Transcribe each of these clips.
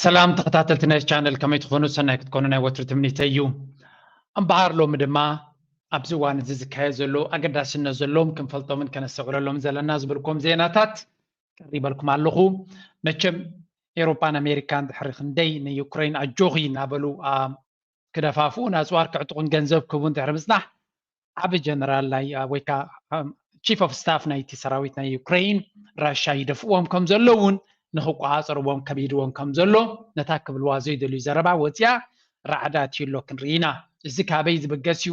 ሰላም ተኸታተልቲ ናይ ቻነል፣ ከመይ ትኾኑ? ሰናይ ክትኮኑ ናይ ወትሪ ትምኒተይ እዩ። እምበኣር ሎሚ ድማ ኣብዚ እዋን እዚ ዝካየድ ዘሎ ኣገዳስነት ዘለዎም ክንፈልጦምን ከነስተውዕለሎም ዘለና ዝበልኩም ዜናታት ቀሪበልኩም ኣለኹ። መቸም ኤውሮጳን ኣሜሪካን ድሕሪ ክንደይ ንዩክሬን ኣጆኺ እናበሉ ክደፋፍኡን ኣጽዋር ክዕጥቑን ገንዘብ ክህቡን ድሕሪ ምጽናሕ፣ ዓቢ ጀነራል ናይ ወይ ከዓ ቺፍ ኦፍ ስታፍ ናይቲ ሰራዊት ናይ ዩክሬን ራሻ ይደፍእዎም ከም ዘለውን ንክቆጻጸርዎም ከቢድዎም ከም ዘሎ ነታ ክብልዋ ዘይደልዩ ዘረባ ወፂኣ ራዕዳ ኣትዩሎ ክንርኢ ኢና። እዚ ካበይ ዝብገስ እዩ?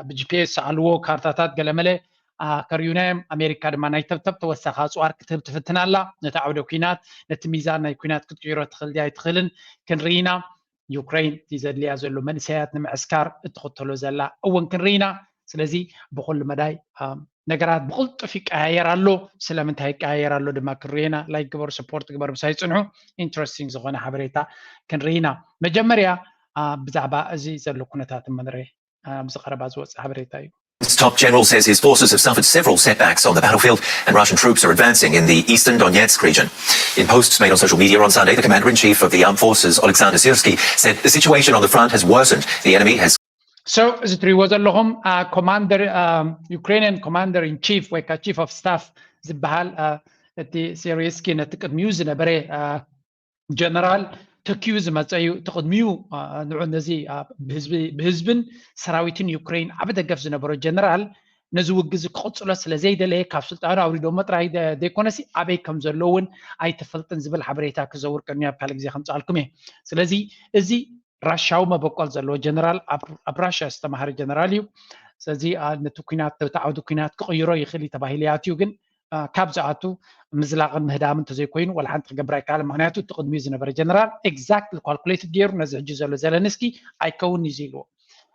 ብጂፒኤስ ኣልዎ ካርታታት ገለመለ ከርዩናዮም። ኣሜሪካ ድማ ናይ ተብተብ ተወሳኺ ኣፅዋር ክትህብ ትፍትን ኣላ። ነቲ ዓውደ ኲናት፣ ነቲ ሚዛን ናይ ኲናት ክትቅይሮ ትኽእል ድያ ኣይትኽእልን ክንርኢ ኢና። ዩክሬን እቲ ዘድልያ ዘሎ መንእሰያት ንምዕስካር እትኽተሎ ዘላ እውን ክንርኢ ኢና። ስለዚ ብኩሉ መዳይ ነገራት ብቕልጡፍ ይቀያየር ኣሎ። ስለምንታይ ይቀያየር ኣሎ ድማ ክንርኢ ኢና። ላይክ ግበሩ፣ ሰፖርት ግበሩ፣ ምሳይ ፅንሑ። ኢንትረስቲንግ ዝኾነ ሓበሬታ ክንርኢ ኢና። መጀመርያ ብዛዕባ እዚ ዘሎ ኩነታት መድረ ኣብዚ ቀረባ ዝወፅእ ሓበሬታ እዩ። Top general says his forces have suffered several setbacks on the battlefield, and Russian troops are advancing in the eastern Donetsk region. In posts made on social media on Sunday, the commander-in-chief of the armed forces, Oleksandr Syrskyi, said the situation on the front has worsened. The enemy has So እዚ ትሪእዎ ዘለኹም ኮማንደር ዩክሬንያን ኮማንደር ኢን ቺፍ ወይ ከዓ ቺፍ ኦፍ ስታፍ ዝበሃል እቲ ሴሪስኪ ነቲ ቅድሚኡ ዝነበረ ጀነራል ተኪኡ ዝመፀ እዩ። እቲ ቅድሚኡ ንዑ ነዚ ብህዝብን ሰራዊትን ዩክሬን ዓቢ ደገፍ ዝነበሮ ጀነራል ነዚ ውግእ እዚ ክቕፅሎ ስለ ዘይደለየ ካብ ስልጣኑ ኣውሪዶሞ ጥራይ ዘይኮነሲ ኣበይ ከም ዘሎ እውን ኣይትፈልጥን ዝብል ሓበሬታ ክዘውር ቀኒዩ ኣብ ካልእ ግዜ ከምፅኣልኩም እየ። ስለዚ እዚ ራሻዊ መበቆል ዘለዎ ጀነራል ኣብ ራሻ ዝተማሃረ ጀነራል እዩ። ስለዚ ነቲ ኩናት ነቲ ዓውዲ ኩናት ክቕይሮ ይኽእል እዩ ተባሂሉ ይኣትዩ ግን ካብ ዝኣቱ ምዝላቕን ምህዳምን እንተዘይኮይኑ ዋላ ሓንቲ ክገብር ኣይከኣልን። ምክንያቱ እቲ ቅድሚኡ ዝነበረ ጀነራል ኤግዛክትሊ ካልኩሌትድ ገይሩ ነዚ ሕጂ ዘሎ ዘለንስኪ ኣይከውን እዩ ኢልዎ።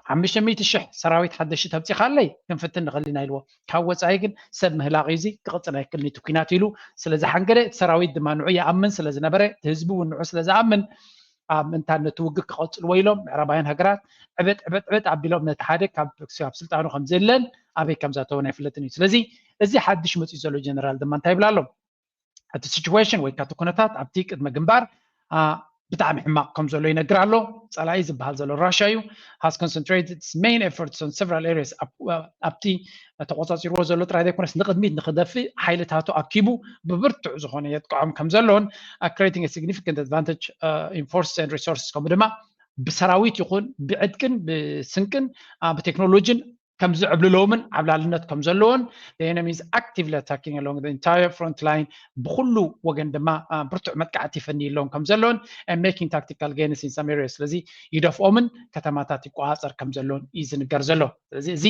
ሓሙሽተ ሚእቲ ሽሕ ሰራዊት ሓደሽቲ ተምፂኻለይ ክንፍትን ንኽእል ኢና ኢልዎ። ካብ ወፃኢ ግን ሰብ ምህላቕ እዩ እዚ ክቕፅል ኣይክእልን እቲ ኩናት ኢሉ ስለ ዝሓንገደ እቲ ሰራዊት ድማ ንዑ ይኣምን ስለ ዝነበረ እቲ ህዝቢ እውን ንዑ ስለ ዝኣምን ኣብ ምእንታን ነቲ ውግእ ክቐፅልዎ ኢሎም ምዕራባውያን ሃገራት ዕበጥ ዕበጥ ዕበጥ ኣቢሎም ነቲ ሓደ ካብ ስልጣኑ ከም ዘለን ኣበይ ከም ዘእተወን ኣይፍለጥን እዩ። ስለዚ እዚ ሓድሽ መፂኡ ዘሎ ጀነራል ድማ እንታይ ይብላ ኣሎ? እቲ ሲቹዌሽን ወይ ከዓ እቲ ኩነታት ኣብቲ ቅድመ ግንባር ብጣዕሚ ሕማቕ ከም ዘሎ ይነግር ኣሎ። ፀላኢ ዝበሃል ዘሎ ራሻ እዩ። Has concentrated its main efforts on several areas ኣብቲ ተቆፃፂርዎ ዘሎ ጥራይ ዘይኮነስ ንቕድሚት ንክደፍእ ሓይልታቱ ኣኪቡ ብብርቱዕ ዝኾነ የጥቅዖም ከም ዘሎን creating a significant advantage in forces and resources ከምኡ ድማ ብሰራዊት ይኹን ብዕጥቅን ብስንቅን ብቴክኖሎጂን ከም ዝዕብልሎምን ዓብላልነት ከም ዘለዎን the enemy is actively attacking along the entire front line ብኩሉ ወገን ድማ ብርቱዕ መጥቃዕቲ ይፈንይሎም ከም ዘለዎን making tactical gains in some areas ስለዚ ይደፍኦምን ከተማታት ይቆፃፀር ከም ዘለዎን እዩ ዝንገር ዘሎ። ስለዚ እዚ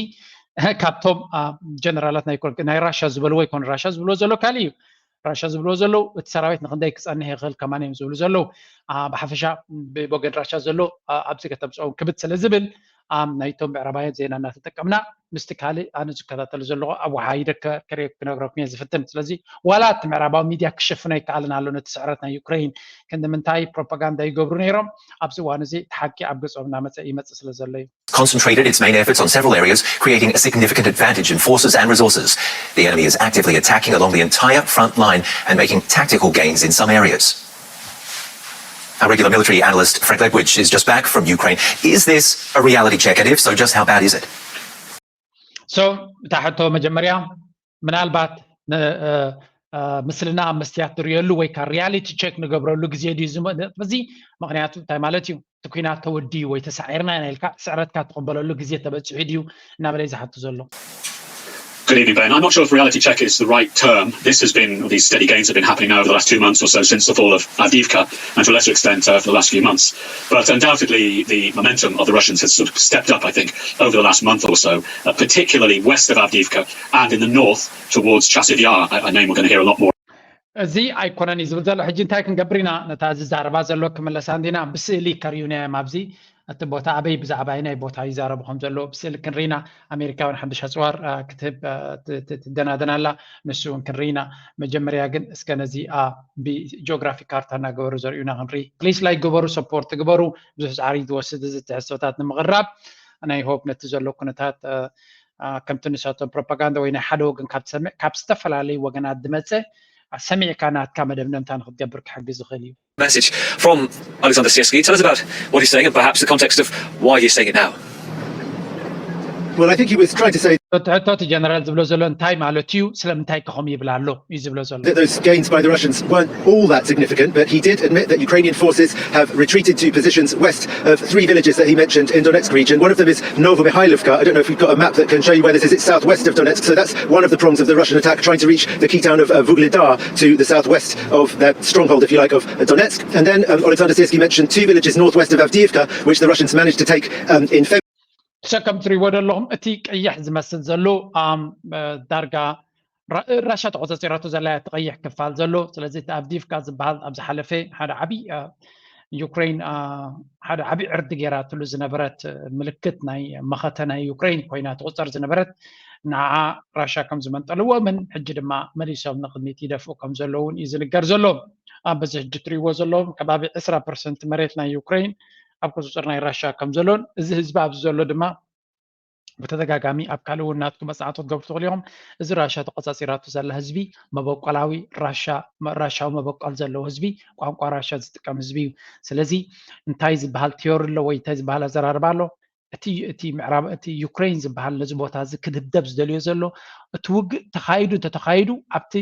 ካብቶም ጀነራላት ናይ ራሻ ዝበልዎ ይኮኑ። ራሻ ዝብልዎ ዘሎ ካልእ እዩ። ራሻ ዝብልዎ ዘለዉ እቲ ሰራዊት ንክንደይ ክፀንሕ ይኽእል ከማን እዮም ዝብሉ ዘለዉ። ብሓፈሻ ብወገን ራሻ ዘሎ ኣብዚ ከተምፅኦም ክብድ ስለ ዝብል ናይቶም ምዕራባውያን ዜና እናተጠቀምና ምስቲ ካልእ ኣነ ዝከታተሉ ዘለኹ ኣወሓሂደ ከርእየኩም ክነግረኩም እየ ዝፍትን። ስለዚ ዋላ እቲ ምዕራባዊ ሚድያ ክሸፍኖ ኣይከኣልን ኣሎ ነቲ ስዕረት ናይ ዩክሬን ክንዲ ምንታይ ፕሮፓጋንዳ ይገብሩ ነይሮም። ኣብዚ እዋን እዚ እቲ ሓቂ ኣብ ገጾም እናመፀ ይመፅእ ስለ ዘሎ እዩ። concentrated its main efforts on several areas, creating a significant advantage in forces and resources. The enemy is actively attacking along the entire front line and making tactical gains in some areas. Our regular military analyst, Frank Ledwidge, is just back from Ukraine. Is this a reality check? And if so, just how bad is it? So እታ ሕቶ መጀመርያ ምናልባት ምስልና ኣብ መስትያት ትርእየሉ ወይ ከዓ ሪያሊቲ ቸክ ንገብረሉ ግዜ ድዩ እዚ ነጥቢ እዚ? ምክንያቱ እንታይ ማለት እዩ? እቲ ኩናት ተወዲዩ ወይ ተሳዒርና ኢና ኢልካ ስዕረትካ ትቕበለሉ ግዜ ተበፂሑ ድዩ እናበለ እዩ ዝሓቱ ዘሎ። Good evening, Ben. I'm not sure if reality check is the right term. This has been, these steady gains have been happening now over the last two months or so since the fall of Avdiivka, and to a lesser extent uh, for the last few months. But undoubtedly, the momentum of the Russians has sort of stepped up, I think, over the last month or so, uh, particularly west of Avdiivka and in the north towards Chasiv Yar, a name we're going to hear a lot more. እዚ ኣይኮነን እዩ ዝብል ዘሎ። ሕጂ እንታይ ክንገብር ኢና? ነታ ዝዛረባ ዘሎ ክምለሳ እንዲና ብስእሊ ከርእዩና እዮም ኣብዚ እቲ ቦታ ኣበይ ብዛዕባ ናይ ቦታ ይዛረቡ ከም ዘለዉ ብስእሊ ክንርኢና። ኣሜሪካ እውን ሓድሽ ኣፅዋር ክትህብ ትደናደን ኣላ። ንሱ እውን ክንርኢና። መጀመርያ ግን እስከ ነዚ ብጂኦግራፊ ካርታ እናገበሩ ዘርእዩና ክንርኢ። ፕሊስ ላይክ ግበሩ፣ ሰፖርት ግበሩ። ብዙሕ ፃዕሪ ዝወስድ እዚ ትሕዝቶታት ንምቕራብ ናይ ሆፕ ነቲ ዘሎ ኩነታት ከምቲ ንሳቶም ፕሮፓጋንዳ ወይ ናይ ሓደ ወገን ካብ ትሰምዕ ካብ ዝተፈላለዩ ወገናት ዝመፀ ሰሚዕካ ናትካ መደምደምታ ንክትገብር ክሕግዝ ዝኽእል እዩ። Message from Alexander Syrskyi. Tell us about what he's saying and perhaps the context of why he's saying it now. Well, I think he was trying to say ሕቶ እቲ ጀነራል ዝብሎ ዘሎ እንታይ ማለት እዩ? ስለምንታይ ከ ከምኡ ይብል ኣሎ እዩ ዝብሎ ዘሎ። that those gains by the Russians weren't all that significant, but he did admit that Ukrainian forces have retreated to positions west of three villages that he mentioned in Donetsk region. One of them is Novomihailovka. I don't know if we've got a map that can show you where this is. It's southwest of Donetsk, so that's one of the prongs of the Russian attack, trying to reach the key town of uh, Vugleder to the southwest of their stronghold, if you like, of uh, Donetsk. And then um, Alexander Syrskyi mentioned two villages northwest of Avdiivka, which the Russians managed to take um, in February. ሰ ከም ትሪእዎ ዘለኹም እቲ ቀይሕ ዝመስል ዘሎ ዳርጋ ራሻ ተቆፃፂራቶ ዘላ እቲ ቀይሕ ክፋል ዘሎ። ስለዚ እቲ ኣቭዲቭካ ዝበሃል ኣብ ዝሓለፈ ሓደ ዓብዪ ዩክሬን ሓደ ዓብዪ ዕርዲ ገይራትሉ ዝነበረት ምልክት ናይ መኸተ ናይ ዩክሬን ኮይና ትቁፀር ዝነበረት ንዓ ራሻ ከም ዝመንጠልዎምን ሕጂ ድማ መሊሶም ንቅድሚት ይደፍኡ ከም ዘለውን እዩ ዝንገር ዘሎ። በዚ ሕጂ ትሪእዎ ዘለዎም ከባቢ ዕስራ ፐርሰንት መሬት ናይ ዩክሬን ኣብ ቁፅፅር ናይ ራሻ ከም ዘሎን እዚ ህዝቢ ኣብዚ ዘሎ ድማ ብተደጋጋሚ ኣብ ካልእ እውን ናትኩም መፅናዕቲ ክትገብሩ ትኽእሉ ኢኹም። እዚ ራሻ ተቆፃፂራቱ ዘላ ህዝቢ መበቆላዊ ራሻ ራሻዊ መበቆል ዘለዎ ህዝቢ ቋንቋ ራሻ ዝጥቀም ህዝቢ እዩ። ስለዚ እንታይ ዝበሃል ቲዮሪ ኣሎ ወይ እንታይ ዝበሃል ኣዘራርባ ኣሎ? እቲ እቲ ምዕራብ እቲ ዩክሬን ዝበሃል ነዚ ቦታ እዚ ክድብደብ ዝደልዮ ዘሎ እቲ ውግእ ተኻይዱ እንተተኻይዱ ኣብቲ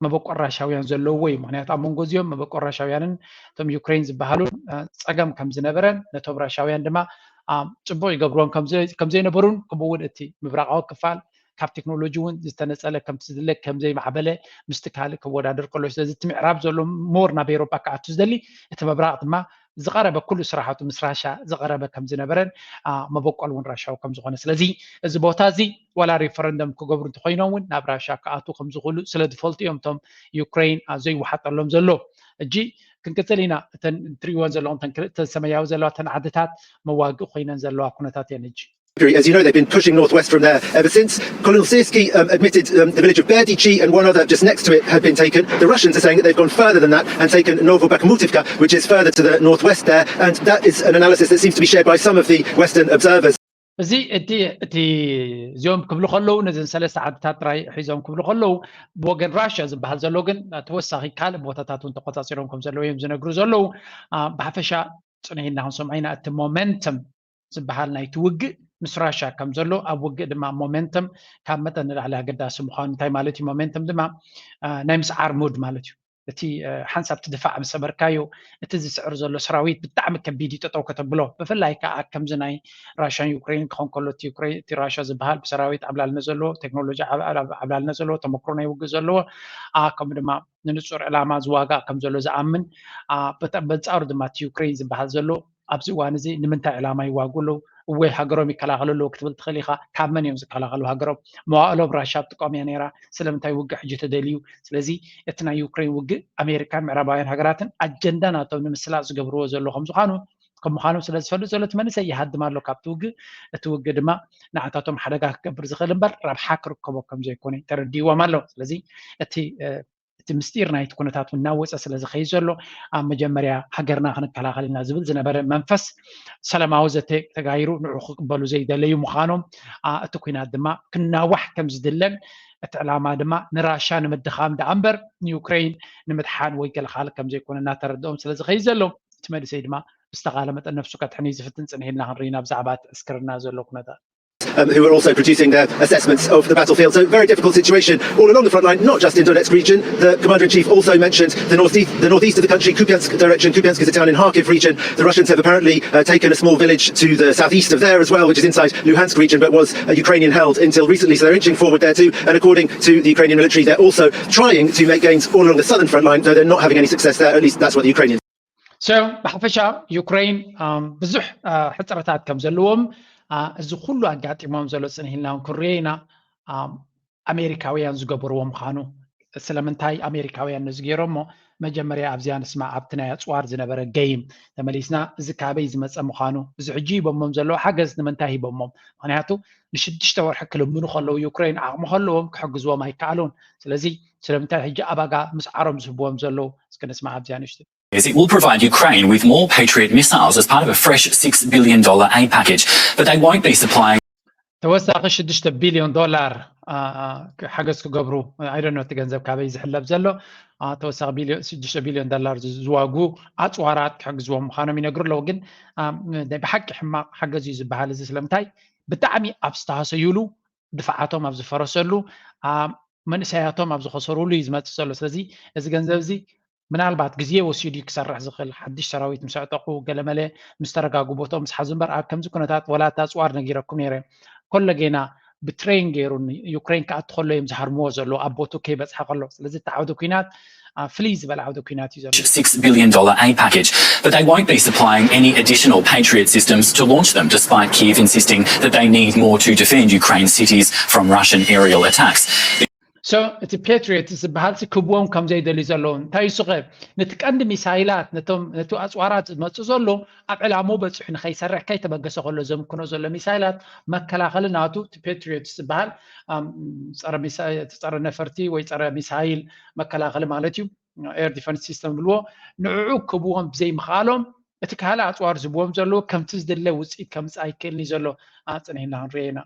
መበቆል ራሻውያን ዘለውዎ እዩ። ምክንያቱ ኣብ መንጎ እዚኦም መበቆል ራሻውያንን እቶም ዩክሬን ዝበሃሉን ጸገም ከም ዝነበረን ነቶም ራሻውያን ድማ ጽቡቕ ይገብርዎም ከም ዘይነበሩን ከምኡ እውን እቲ ምብራቃዊ ክፋል ካብ ቴክኖሎጂ እውን ዝተነጸለ ከምቲ ዝድለ ከም ዘይማዕበለ ምስቲ ካልእ ክወዳደር ከሎ ስለዚ እቲ ምዕራብ ዘሎ ሞር ናብ ኤሮፓ ክኣቱ ዝደሊ እቲ ምብራቕ ድማ ዝቐረበ ኩሉ ስራሓቱ ምስ ራሻ ዝቐረበ ከም ዝነበረን መበቆል እውን ራሻዊ ከም ዝኾነ ስለዚ እዚ ቦታ እዚ ዋላ ሪፈረንደም ክገብሩ እንተኮይኖም እውን ናብ ራሻ ክኣቱ ከም ዝኽእሉ ስለ ዝፈልጡ እዮም እቶም ዩክሬን ዘይወሓጠሎም ዘሎ። እጂ ክንቅፅል ኢና። እተን ትሪእወን ዘለኹም እተን ሰማያዊ ዘለዋ እተን ዓድታት መዋግእ ኮይነን ዘለዋ ኩነታት እየን እጂ። As you know, they've been pushing northwest from there ever since. Kolonel Syrskyi um, admitted um, the village of Berdichi and one other just next to it had been taken. The Russians are saying that they've gone further than that and taken Novobakhmutivka, which is further to the northwest there, and that is an analysis that seems to be shared by some of the Western observers. እዚ እቲ እቲ እዚኦም ክብሉ ከለዉ ነዘን ሰለስተ ዓድታት ጥራይ ሒዞም ክብሉ ከለዉ ብወገን ራሽያ ዝበሃል ዘሎ ግን ተወሳኺ ካልእ ቦታታት እውን ተቆፃፂሮም ከም ዘለዉ እዮም ዝነግሩ ዘለዉ። ብሓፈሻ ፅንሒና ክንሰምዖ ኢና እቲ ሞመንተም ዝበሃል ናይቲ ውግእ ምስ ራሽያ ከም ዘሎ ኣብ ውግእ ድማ ሞመንተም ካብ መጠን ንላዕሊ ኣገዳሲ ምዃኑ እንታይ ማለት እዩ ሞመንተም ድማ ናይ ምስዓር ሙድ ማለት እዩ። እቲ ሓንሳብ እቲ ድፋዕ ምስ ሰበርካዮ እቲ ዝስዕር ዘሎ ሰራዊት ብጣዕሚ ከቢድ እዩ ጠጠው ከተብሎ ብፍላይ ከዓ ከምዚ ናይ ራሽያን ዩክሬን ክኾን ከሎ እቲ ራሽያ ዝበሃል ብሰራዊት ዓብላልነት ዘለዎ ቴክኖሎጂ ዓብላልነት ዘለዎ ተመክሮ ናይ ውግእ ዘለዎ ከምኡ ድማ ንንፁር ዕላማ ዝዋጋእ ከም ዘሎ ዝኣምን በንፃሩ ድማ እቲ ዩክሬን ዝበሃል ዘሎ ኣብዚ እዋን እዚ ንምንታይ ዕላማ ይዋግኡ ኣለዉ እወ ሃገሮም ይከላኸሉ ኣለዉ ክትብል ትኽእል ኢኻ ካብ መን እዮም ዝከላኸሉ ሃገሮም መዋእሎም ራሻ ትጥቀም እያ ነይራ ስለምንታይ ውግእ ሕጂ ተደልዩ ስለዚ እቲ ናይ ዩክሬን ውግእ ኣሜሪካን ምዕራባውያን ሃገራትን ኣጀንዳ ናቶም ንምስላጥ ዝገብርዎ ዘሎ ከም ዝኾኑ ከም ምዃኑ ስለ ዝፈልጥ ዘሎ እቲ መንእሰይ ይሃድም ኣሎ ካብቲ ውግእ እቲ ውግእ ድማ ንዓታቶም ሓደጋ ክገብር ዝኽእል እምበር ረብሓ ክርከቦ ከም ዘይኮነ ተረዲእዎም ኣሎ ስለዚ እቲ እቲ ምስጢር ናይቲ ኩነታት እናወፀ ስለ ዝኸይድ ዘሎ ኣብ መጀመርያ ሃገርና ክንከላኸል ኢና ዝብል ዝነበረ መንፈስ ሰላማዊ ዘተ ተጋይሩ ንዑ ክቅበሉ ዘይደለዩ ምዃኖም እቲ ኩናት ድማ ክናዋሕ ከም ዝድለን እቲ ዕላማ ድማ ንራሻ ንምድኻም ደኣ እምበር ንዩክሬን ንምድሓን ወይ ገለኻል ከም ዘይኮነ እናተረድኦም ስለ ዝኸይድ ዘሎ እቲ መንእሰይ ድማ ብዝተኻለ መጠን ነፍሱ ከድሕን እዩ ዝፍትን ፅንሕ ኢልና ክንርኢ ኢና ብዛዕባ እቲ ዕስክርና ዘሎ ኩነታት um, who are also producing their assessments of the battlefield. So, very difficult situation all along the front line, not just in Donetsk region. The commander in chief also mentioned the northeast, the northeast of the country, Kupiansk direction. Kupiansk is a town in Kharkiv region. The Russians have apparently uh, taken a small village to the southeast of there as well, which is inside Luhansk region, but was uh, Ukrainian held until recently. So they're inching forward there too. And according to the Ukrainian military, they're also trying to make gains all along the southern front line, though they're not having any success there. At least that's what the Ukrainians. So ብሓፈሻ ዩክሬን ብዙሕ ሕፅረታት ከም ዘለዎም እዚ ኩሉ ኣጋጢሞም ዘሎ ፅንሂልና ክንሪኦ ኢና ኣሜሪካውያን ዝገበርዎ ምዃኑ ስለምንታይ ኣሜሪካውያን ነዚ ገይሮሞ መጀመርያ ኣብዚኣ ንስማ ኣብቲ ናይ ኣፅዋር ዝነበረ ገይም ተመሊስና እዚ ካበይ ዝመፀ ምዃኑ እዚ ሕጂ ሂቦሞም ዘለዎ ሓገዝ ንምንታይ ሂቦሞም ምክንያቱ ንሽዱሽተ ወርሒ ክልምኑ ከለዉ ዩክሬን ዓቕሚ ከለዎም ክሕግዝዎም ኣይከኣሉን ስለዚ ስለምንታይ ሕጂ ኣባጋ ምስዓሮም ዝህብዎም ዘለዉ እስኪ ንስማ ኣብዚኣ ንሽቲ It will provide Ukraine with more Patriot missiles as part of a fresh six billion dollar aid package, but they won't be supplying ተወሳኺ ሽዱሽተ ቢልዮን ዶላር ሓገዝ ክገብሩ፣ ኣይደኖ እቲ ገንዘብ ካበይ ዝሕለብ ዘሎ፣ ተወሳኺ ሽዱሽተ ቢልዮን ዶላር ዝዋጉ ኣፅዋራት ክሕግዝዎም ምዃኖም ይነግሩ ኣለዉ። ግን ናይ ብሓቂ ሕማቕ ሓገዝ እዩ ዝበሃል። እዚ ስለምንታይ? ብጣዕሚ ኣብ ዝተሃሰዩሉ፣ ድፍዓቶም ኣብ ዝፈረሰሉ፣ መንእሰያቶም ኣብ ዝኸሰሩሉ እዩ ዝመፅእ ዘሎ። ስለዚ እዚ ገንዘብ እዚ ምናልባት ግዜ ወሲዱ እዩ ክሰርሕ ዝኽእል። ሓድሽ ሰራዊት ምስ ኣዕጠቑ፣ ገለመለ ምስ ተረጋጉ፣ ቦትኦም ምስ ሓዙ እምበር፣ ኣብ ከምዚ ኩነታት፣ ወላ እቲ ኣፅዋር ነጊረኩም ነይረ፣ ኮለጌና ብትሬን ገይሩ ዩክሬን ክኣቱ ከሎ እዮም ዝሃርምዎ ዘለዉ፣ ኣብ ቦቱ ከይበፅሐ ከሎ። ስለዚ እቲ ዓውደ ኲናት ፍልይ ዝበለ ዓውደ ኲናት እዩ ዘሎ። six billion dollar aid package, but they won't be supplying any additional Patriot systems to launch them, despite Kyiv insisting that they need more to defend Ukraine's cities from Russian aerial attacks. So እቲ ፓትሪዮት ዝበሃል ክብዎም ከም ዘይደልዩ ዘለዉ እንታይ ይሱኸ? ነቲ ቀንዲ ሚሳይላት፣ ነቲ ኣፅዋራት ዝመፁ ዘሎ ኣብ ዕላምኡ በፂሑ ንኸይሰርሕ ከይተበገሰ ከሎ ዘምክኖ ዘሎ ሚሳይላት መከላኸሊ ናቱ፣ እቲ ፓትሪዮት ዝበሃል ጸረ ነፈርቲ ወይ ጸረ ሚሳይል መከላኸሊ ማለት እዩ፣ ኤር ዲፈንስ ሲስተም ብልዎ፣ ንዕዑ ክብዎም ብዘይምኽኣሎም እቲ ካልእ ኣፅዋር ዝብዎም ዘለዉ ከምቲ ዝድለ ውፅኢት ከምፅእ ኣይክእልን እዩ ዘሎ። ኣፅኒሕና ክንሪኦ ኢና።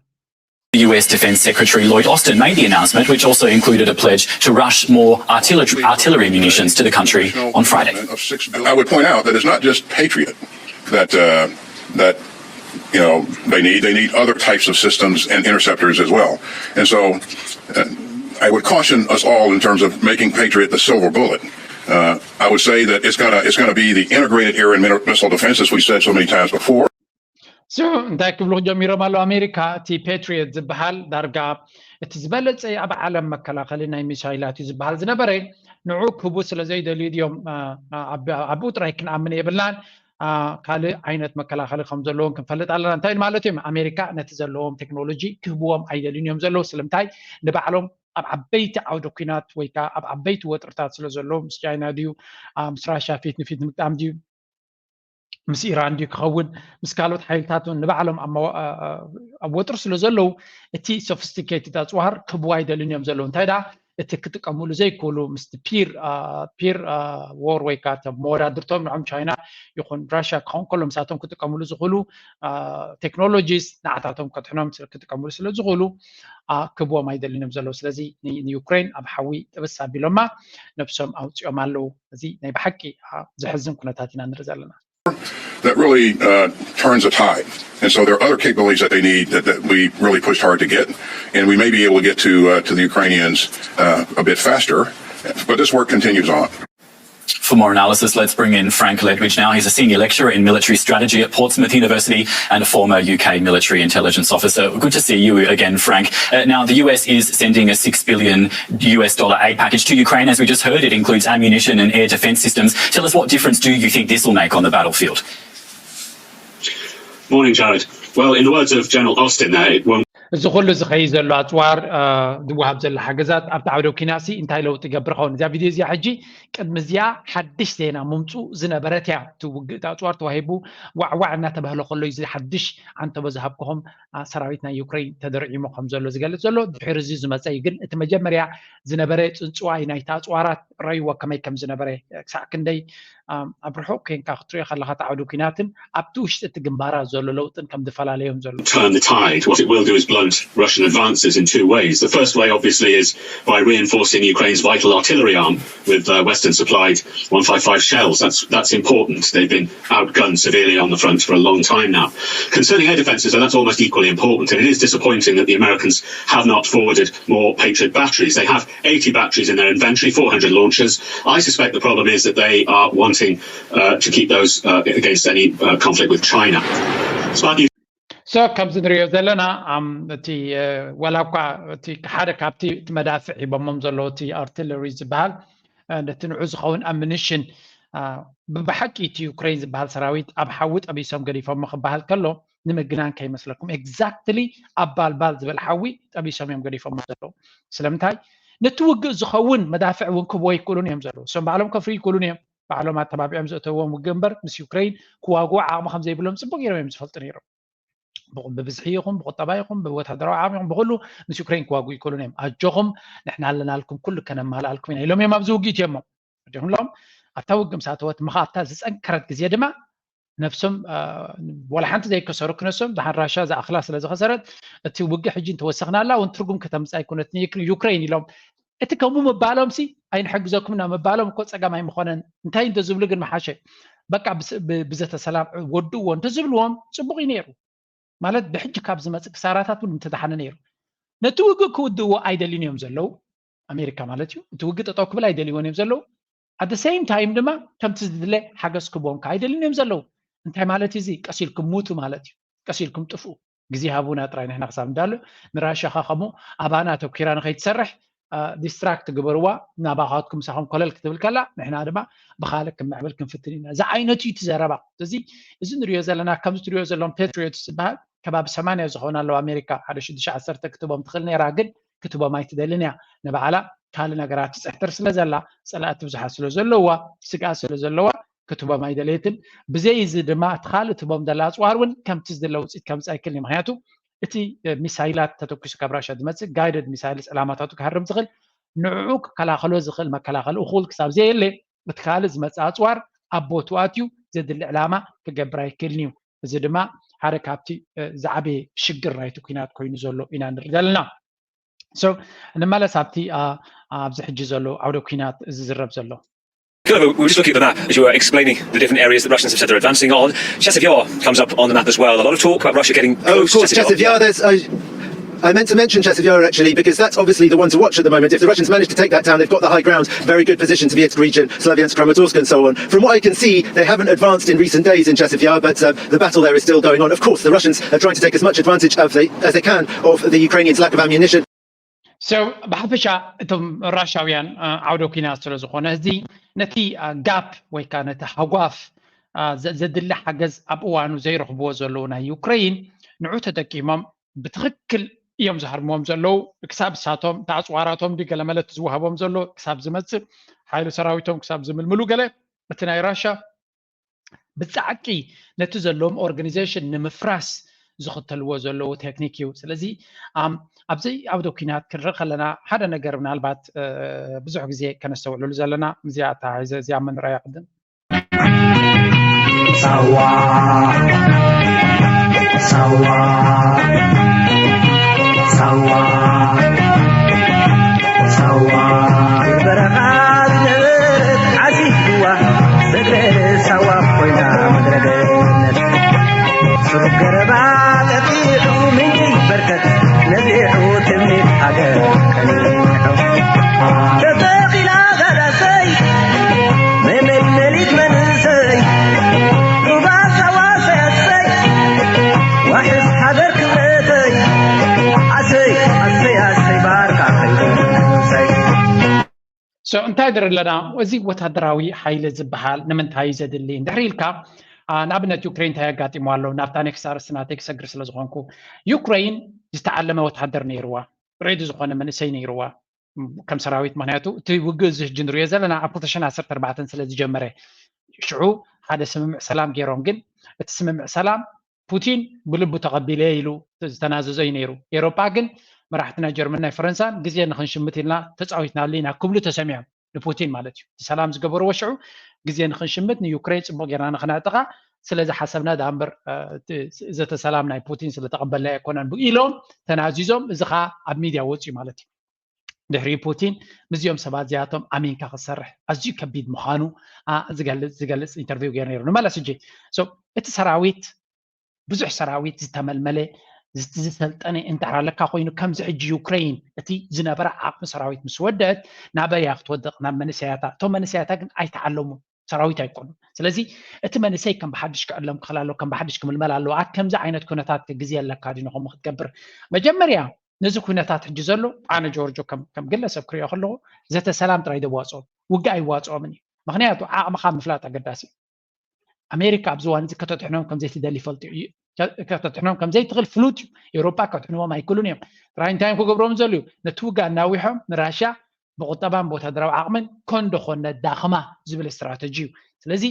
The U S Defense Secretary Lloyd Austin made the announcement, which also included a pledge to rush more artillery, artillery munitions to the country on Friday. I would point out that it's not just Patriot that uh, that you know they need. They need other types of systems and interceptors as well. And so uh, I would caution us all in terms of making Patriot the silver bullet. Uh, I would say that it's gonna it's gonna be the integrated air and missile defense, as we said so many times before. So እንታይ ክብሉ ጀሚሮም ኣለዉ? ኣሜሪካ እቲ ፓትሪዮት ዝበሃል ዳርጋ እቲ ዝበለፀ ኣብ ዓለም መከላኸሊ ናይ ሚሳይላት እዩ ዝበሃል ዝነበረ፣ ንዑ ክህቡ ስለ ዘይደልዩ ድዮም? ኣብኡ ጥራይ ክንኣምን የብልናን። ካልእ ዓይነት መከላኸሊ ከም ዘለዎም ክንፈልጥ ኣለና። እንታይ ማለት እዮም? ኣሜሪካ ነቲ ዘለዎም ቴክኖሎጂ ክህብዎም ኣይደልዩን እዮም ዘለዉ። ስለምንታይ? ንባዕሎም ኣብ ዓበይቲ ዓውደ ኲናት ወይ ከዓ ኣብ ዓበይቲ ወጥርታት ስለ ዘለዉ፣ ምስ ቻይና ድዩ፣ ምስ ራሻ ፊት ንፊት ምግጣም ድዩ፣ ምስ ኢራን ድዩ ክኸውን፣ ምስ ካልኦት ሓይልታት እውን ንባዕሎም ኣብ ወጥሪ ስለ ዘለዉ፣ እቲ ሶፊስቲኬትድ ኣፅዋር ክህብዎ ኣይደልን እዮም ዘለዉ። እንታይ ደኣ እቲ ክጥቀምሉ ዘይክእሉ፣ ምስቲ ፒር ፒር ዎር ወይ ከዓ መወዳድርቶም ንዖም ቻይና ይኹን ራሽያ ክኸውን ከሎ፣ ምሳቶም ክጥቀምሉ ዝኽእሉ ቴክኖሎጂስ ንዓታቶም ከድሕኖም ክጥቀምሉ ስለ ዝኽእሉ ክህብዎም ኣይደልን እዮም ዘለዉ። ስለዚ ንዩክሬን ኣብ ሓዊ ጥብስ ኣቢሎማ ነብሶም ኣውፅኦም ኣለዉ። እዚ ናይ ብሓቂ ዘሕዝን ኩነታት ኢና ንርኢ ዘለና። That really uh, turns a tide. And so there are other capabilities that they need that, that we really pushed hard to get. And we may be able to get to, uh, to the Ukrainians uh, a bit faster. But this work continues on. For more analysis, let's bring in Frank Ledwidge now. He's a senior lecturer in military strategy at Portsmouth University and a former U K military intelligence officer. Good to see you again, Frank. Uh, now, the U S is sending a six billion U S dollar aid package to Ukraine. As we just heard, it includes ammunition and air defense systems. Tell us, what difference do you think this will make on the battlefield? Morning, Jared. Well, in the words of General Austin there, it won't እዚ ኩሉ ዝኸይ ዘሎ ኣፅዋር ዝወሃብ ዘሎ ሓገዛት ኣብቲ ዓውደ ኪናሲ እንታይ ለውጢ ይገብር ኸውን? እዚኣ ቪድዮ እዚኣ ሕጂ ቅድሚ እዚኣ ሓድሽ ዜና ምምፁ ዝነበረት እያ። እቲ ውግእ እቲ ኣፅዋር ተዋሂቡ ዋዕዋዕ እናተባህለ ከሎ እዚ ሓድሽ ዓንተቦ ዝሃብክኹም ሰራዊት ናይ ዩክሬን ተደርዒሙ ከም ዘሎ ዝገልፅ ዘሎ ድሕሪ እዚ ዝመፀ እዩ። ግን እቲ መጀመርያ ዝነበረ ፅንፅዋይ ናይቲ ኣፅዋራት ረይዎ ከመይ ከም ዝነበረ ክሳዕ ክንደይ ኣብ ርሑቕ ኮንካ ክትሪኦ ከለኻ እቲ ዓውዲ ኲናትን ኣብቲ ውሽጢ እቲ ግንባራት ዘሎ ለውጥን ከም ዝፈላለዮም ዘሎ። Turn the tide. What it will do is blunt Russian advances in two ways. The first way, obviously, is by reinforcing Ukraine's vital artillery arm with uh, Western supplied one five five shells. That's, that's important. They've been outgunned severely on the front for a long time now. Concerning air defences, though, that's almost equally important, and it is disappointing that the Americans have not forwarded more Patriot batteries. They have eighty batteries in their inventory, four hundred launchers. I suspect the problem is that they are wanting uh, to keep those uh, against any uh, conflict with China. Smart news. So ከምዚ ንሪኦ ዘለና እቲ ዋላ እኳ እቲ ሓደ ካብቲ እቲ መዳፍዕ ሂቦሞም ዘለዉ እቲ ኣርትለሪ ዝበሃል ነቲ ንዑ ዝኸውን ኣምኒሽን ብብሓቂ እቲ ዩክሬን ዝበሃል ሰራዊት ኣብ ሓዊ ጠቢሶም ገዲፎሞ ክበሃል ከሎ ንምግናን ከይመስለኩም exactly ኣብ ባልባል ዝበል ሓዊ ጠቢሶም እዮም ገዲፎሞ ዘለዉ። ስለምንታይ ነቲ ውግእ ዝኸውን መዳፍዕ እውን ክህብዎ ይክእሉን እዮም ዘለዉ። እሶም ባዕሎም ከፍርዩ ይክእሉን እዮም። ባዕሎም ኣተባቢዖም ዘእተዎም ውግእ እምበር ምስ ዩክሬን ክዋግኡ ዓቕሚ ከም ዘይብሎም ፅቡቅ ገይሮም እዮም ዝፈልጡ ነይሮም። ብብዝሒ ይኹን ብቁጠባ ይኹን ብወታደራዊ ዓቕሚ ይኹን ብኩሉ ምስ ዩክሬን ክዋግኡ ይክእሉን እዮም። ኣጆኹም ንሕና ኣለናልኩም ኩሉ ከነማልኣልኩም ኢና ኢሎም እዮም ኣብዚ ውግእ እትዮሞ። ዲኹም ኣለዎም ኣብታ ውግእ ምስ ኣተወት ምኻብታ ዝፀንከረት ግዜ ድማ ነፍሶም ዋላ ሓንቲ ዘይከሰሩ ክነሶም፣ ደሓን ራሻ ዝኣኽላ ስለ ዝኸሰረት፣ እቲ ውግእ ሕጂ እንተወሰኽናላ እውን ትርጉም ከተምፅእ ኣይኮነትን ዩክሬን ኢሎም። እቲ ከምኡ ምባሎም ሲ ኣይንሕግዘኩም እና ምባሎም እኮ ፀገም ኣይምኾነን። እንታይ እንተዝብሉ ግን መሓሸ፣ በቃ ብዘተሰላም ወድእዎ እንተዝብልዎም ፅቡቕ እዩ ነይሩ። ማለት ብሕጂ ካብ ዝመፅእ ክሳራታት እውን ምተዳሓነ ነይሩ። ነቲ ውግእ ክውድእዎ ኣይደልዩን እዮም ዘለዉ፣ ኣሜሪካ ማለት እዩ። እቲ ውግእ ጠጠው ክብል ኣይደልይዎን እዮም ዘለዉ። ኣደ ሴም ታይም ድማ ከምቲ ዝድለ ሓገዝ ክቦም ከዓ ኣይደልዩን እዮም ዘለዉ። እንታይ ማለት እዩ እዚ? ቀሲልኩም ሙቱ ማለት እዩ። ቀሲልኩም ጥፍኡ። ግዜ ሃቡና ጥራይ ንሕና ክሳብ እንዳሉ ንራሻ ኸ ከምኡ ኣባና ኣተኪራ ንኸይትሰርሕ ዲስትራክት ግበርዋ፣ ናባኻትኩም ምሳኹም ኮለል ክትብል ከላ ንሕና ድማ ብኻልእ ክምዕብል ክንፍትን ኢና። እዚ ዓይነት እዩ እቲ ዘረባ። ስለዚ እዚ ንሪኦ ዘለና ከምዚ ትሪኦ ዘለዎም ፓትሪዮትስ ዝበሃል ከባቢ ሰማንያ ዝኾኑ ኣለዉ ኣሜሪካ፣ ሓደ ሽዱሽተ ዓሰርተ ክትቦም ትኽእል ነይራ፣ ግን ክትቦም ኣይትደልን እያ። ንባዕላ ካልእ ነገራት ትፅሕትር ስለ ዘላ፣ ፀላእቲ ብዙሓት ስለ ዘለዋ፣ ስግኣት ስለ ዘለዋ ክትቦም ኣይደለየትን። ብዘይ እዚ ድማ እቲ ካልእ ትቦም ዘላ ኣፅዋር እውን ከምቲ ዝድለ ውፅኢት ከምፅእ ኣይክልን እዩ። ምክንያቱ እቲ ሚሳይላት ተተኪሱ ካብ ራሻ ዝመፅእ ጋይደድ ሚሳይልስ ዕላማታቱ ክሃርም ዝኽእል ንዕኡ ክከላኸሎ ዝኽእል መከላኸሊ እኹል ክሳብ ዘየለ እቲ ካልእ ዝመፅእ ኣፅዋር ኣብ ቦትኡ ኣትዩ ዘድሊ ዕላማ ክገብር ኣይክልን እዩ። እዚ ድማ ሓደ ካብቲ ዝዓበየ ሽግር ናይቲ ኩናት ኮይኑ ዘሎ ኢና ንርኢ ዘለና። So ንመለስ ኣብቲ ኣብዚ ሕጂ ዘሎ ዓውደ ኩናት ዝዝረብ ዘሎ Philip, we were just looking at the map as you were explaining the different areas that Russians have said they're advancing on. Chasiv Yar comes up on the map as well. A lot of talk about Russia getting close oh, of course, to Chasiv Yar. There's, I, I meant to mention Chasiv Yar actually, because that's obviously the one to watch at the moment. If the Russians manage to take that town, they've got the high ground, very good position to the East region, Slavyansk, Kramatorsk, and so on. From what I can see, they haven't advanced in recent days in Chasiv Yar, but uh, the battle there is still going on. Of course, the Russians are trying to take as much advantage of they, as they can of the Ukrainians' lack of ammunition. So ብሓፈሻ እቶም ራሻውያን ዓውደ ኩናት ስለ ዝኾነ እዚ ነቲ ጋፕ ወይ ከዓ ነቲ ሃጓፍ ዘድሊ ሓገዝ ኣብ እዋኑ ዘይረኽብዎ ዘለዉ ናይ ዩክሬን ንዑ ተጠቂሞም ብትኽክል እዮም ዝሃርምዎም ዘለዉ። ክሳብ እሳቶም ተኣፅዋራቶም ድዩ ገለመለት ዝወሃቦም ዘሎ ክሳብ ዝመፅእ ሓይሊ ሰራዊቶም ክሳብ ዝምልምሉ ገለ እቲ ናይ ራሻ ብጻዕቂ ነቲ ዘለዎም ኦርጋኒዜሽን ንምፍራስ ዝኽተልዎ ዘለዉ ቴክኒክ እዩ። ስለዚ ኣብዚ ዓውደ ኩናት ክንርኢ ከለና ሓደ ነገር ምናልባት ብዙሕ ግዜ ከነስተውዕልሉ ዘለና እዚኣ ኣተሓሒዘ እዚኣ ምንርኣያ ቅድም ሳዋ ሳዋ ሳዋ ሳዋ በረኻ ዝነበረት ዓሲብዋ ምድረ ሳዋ ኮይና ምድረ ገነት ስሩብ ገረባ ጠጢዑ ምንጪ በርከት ነዚዑ ትምኒት ሃገር ቀኒዑ ተተኺላ ጋዳሰይ መመልመሊት መንእሰይ ሩባ ሳዋ ሰያሰይ ዋሕስ ሃገር ክብረተይ ኣሰይ ኣሰይ ኣሰይ ባርካ ከይሰይ So እንታይ ድር ኣለና እዚ ወታደራዊ ሓይሊ ዝበሃል ንምንታይ ዘድሊ እንድሕር ኢልካ ንኣብነት ዩክሬን እንታይ ኣጋጢሞ ኣሎ ናብታ ኔክስት ኣርስቲ ናተይ ክሰግር ስለ ዝኾንኩ ዩክሬን ዝተዓለመ ወታደር ነይርዋ ሬዲ ዝኾነ መንእሰይ ነይርዋ ከም ሰራዊት ምክንያቱ እቲ ውግእ እዚ ሕጂ ንሪኦ ዘለና ኣብ ክልተ ሽሕን ዓሰርተ ኣርባዕተን ስለ ዝጀመረ ሽዑ ሓደ ስምምዕ ሰላም ገይሮም ግን እቲ ስምምዕ ሰላም ፑቲን ብልቡ ተቐቢለ ኢሉ ዝተናዘዞ እዩ ነይሩ። ኤሮጳ ግን መራሕቲ ናይ ጀርመን ናይ ፈረንሳን ግዜ ንክንሽምት ኢልና ተፃዊትናሉ ኢና ክብሉ ተሰሚዖም ንፑቲን ማለት እዩ። እቲ ሰላም ዝገበርዎ ሽዑ ግዜ ንክንሽምት ንዩክሬን ፅቡቅ ጌርና ንክነዕጥቃ ስለዝሓሰብና ዳ እምበር ዘተ ሰላም ናይ ፑቲን ስለተቐበልና ኣይኮነን ኢሎም ተናዚዞም። እዚ ከዓ ኣብ ሚድያ ወፅዩ ማለት እዩ። ድሕሪ ፑቲን ምስዚኦም ሰባት እዚኣቶም ኣሚንካ ክትሰርሕ ኣዝዩ ከቢድ ምዃኑ ዝገልፅ ኢንተርቪው ገይሩ ነይሩ። ንመለስ ሕጂ እቲ ሰራዊት ብዙሕ ሰራዊት ዝተመልመለ ዝሰልጠነ እንድሕር ኣለካ ኮይኑ ከምዚ ሕጂ ዩክሬን እቲ ዝነበረ ዓቕሚ ሰራዊት ምስ ወደአት ናበይ እያ ክትወድቕ ናብ መንእሰያታ እቶም መንእሰያታ ግን ኣይተዓለሙን ሰራዊት ኣይኮኑን ስለዚ እቲ መንእሰይ ከም ብሓድሽ ክዕለም ክኽእል ኣለዎ ከም ብሓድሽ ክምልመል ኣለዎ ኣብ ከምዚ ዓይነት ኩነታት ግዜ ኣለካ ድዩ ንኸምኡ ክትገብር መጀመርያ ነዚ ኩነታት ሕጂ ዘሎ ኣነ ጆርጆ ከም ግለሰብ ክሪኦ ከለኹ ዘተ ሰላም ጥራይ ዘዋፅኦም ውግእ ኣይዋፅኦምን እዩ ምኽንያቱ ዓቕምኻ ምፍላጥ ኣገዳሲ እዩ ኣሜሪካ ኣብዚ እዋን እዚ ከተድሕኖም ከም ዘይትደሊ ይፈልጡ እዩ ከተድሕኖም ከም ዘይትኽእል ፍሉጥ እዩ ኤውሮጳ ከድሕንዎም ኣይክእሉን እዮም ጥራይ እንታይ እዮም ክገብሮም ዘልዩ ነቲ ውግእ ኣናዊሖም ንራሽያ ብቁጠባን ብወታደራዊ ዓቕምን ኮንዶ ኮነ ዳኽማ ዝብል ስትራተጂ እዩ ስለዚ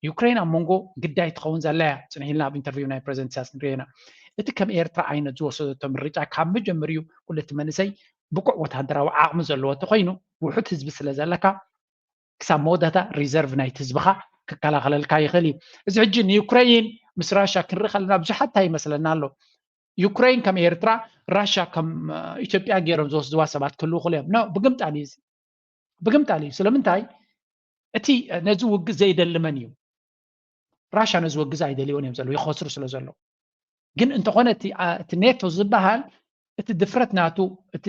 ዩክሬን ኣብ መንጎ ግዳይ ትኸውን ዘላ እያ ፅንሒልና ኣብ ኢንተርቪው ናይ ፕሬዚደንት ኢሳያስ ንሪኦ ኢና እቲ ከም ኤርትራ ዓይነት ዝወሰደቶ ምርጫ ካብ መጀመሪኡ ኩለቲ መንእሰይ ብቁዕ ወታደራዊ ዓቕሚ ዘለዎ እንተኮይኑ ውሑድ ህዝቢ ስለ ዘለካ ክሳብ መወዳእታ ሪዘርቭ ናይቲ ህዝብኻ ክከላኸለልካ ይኽእል እዩ። እዚ ሕጂ ንዩክሬን ምስ ራሻ ክንርኢ ከለና ብዙሓት እንታይ ይመስለና ኣሎ? ዩክሬን ከም ኤርትራ፣ ራሻ ከም ኢትዮጵያ ገይሮም ዝወስድዋ ሰባት ክህልዉ ይኽእሉ እዮም። ኖ፣ ብግምጣል እዩ፣ ብግምጣል እዩ። ስለምንታይ? እቲ ነዚ ውግእ ዘይደሊ መን እዩ? ራሻ ነዚ ውግእ ኣይደልዮን እዮም ዘለዉ፣ ይኸስሩ ስለ ዘለዉ። ግን እንተኾነ እቲ ኔቶ ዝበሃል፣ እቲ ድፍረት ናቱ፣ እቲ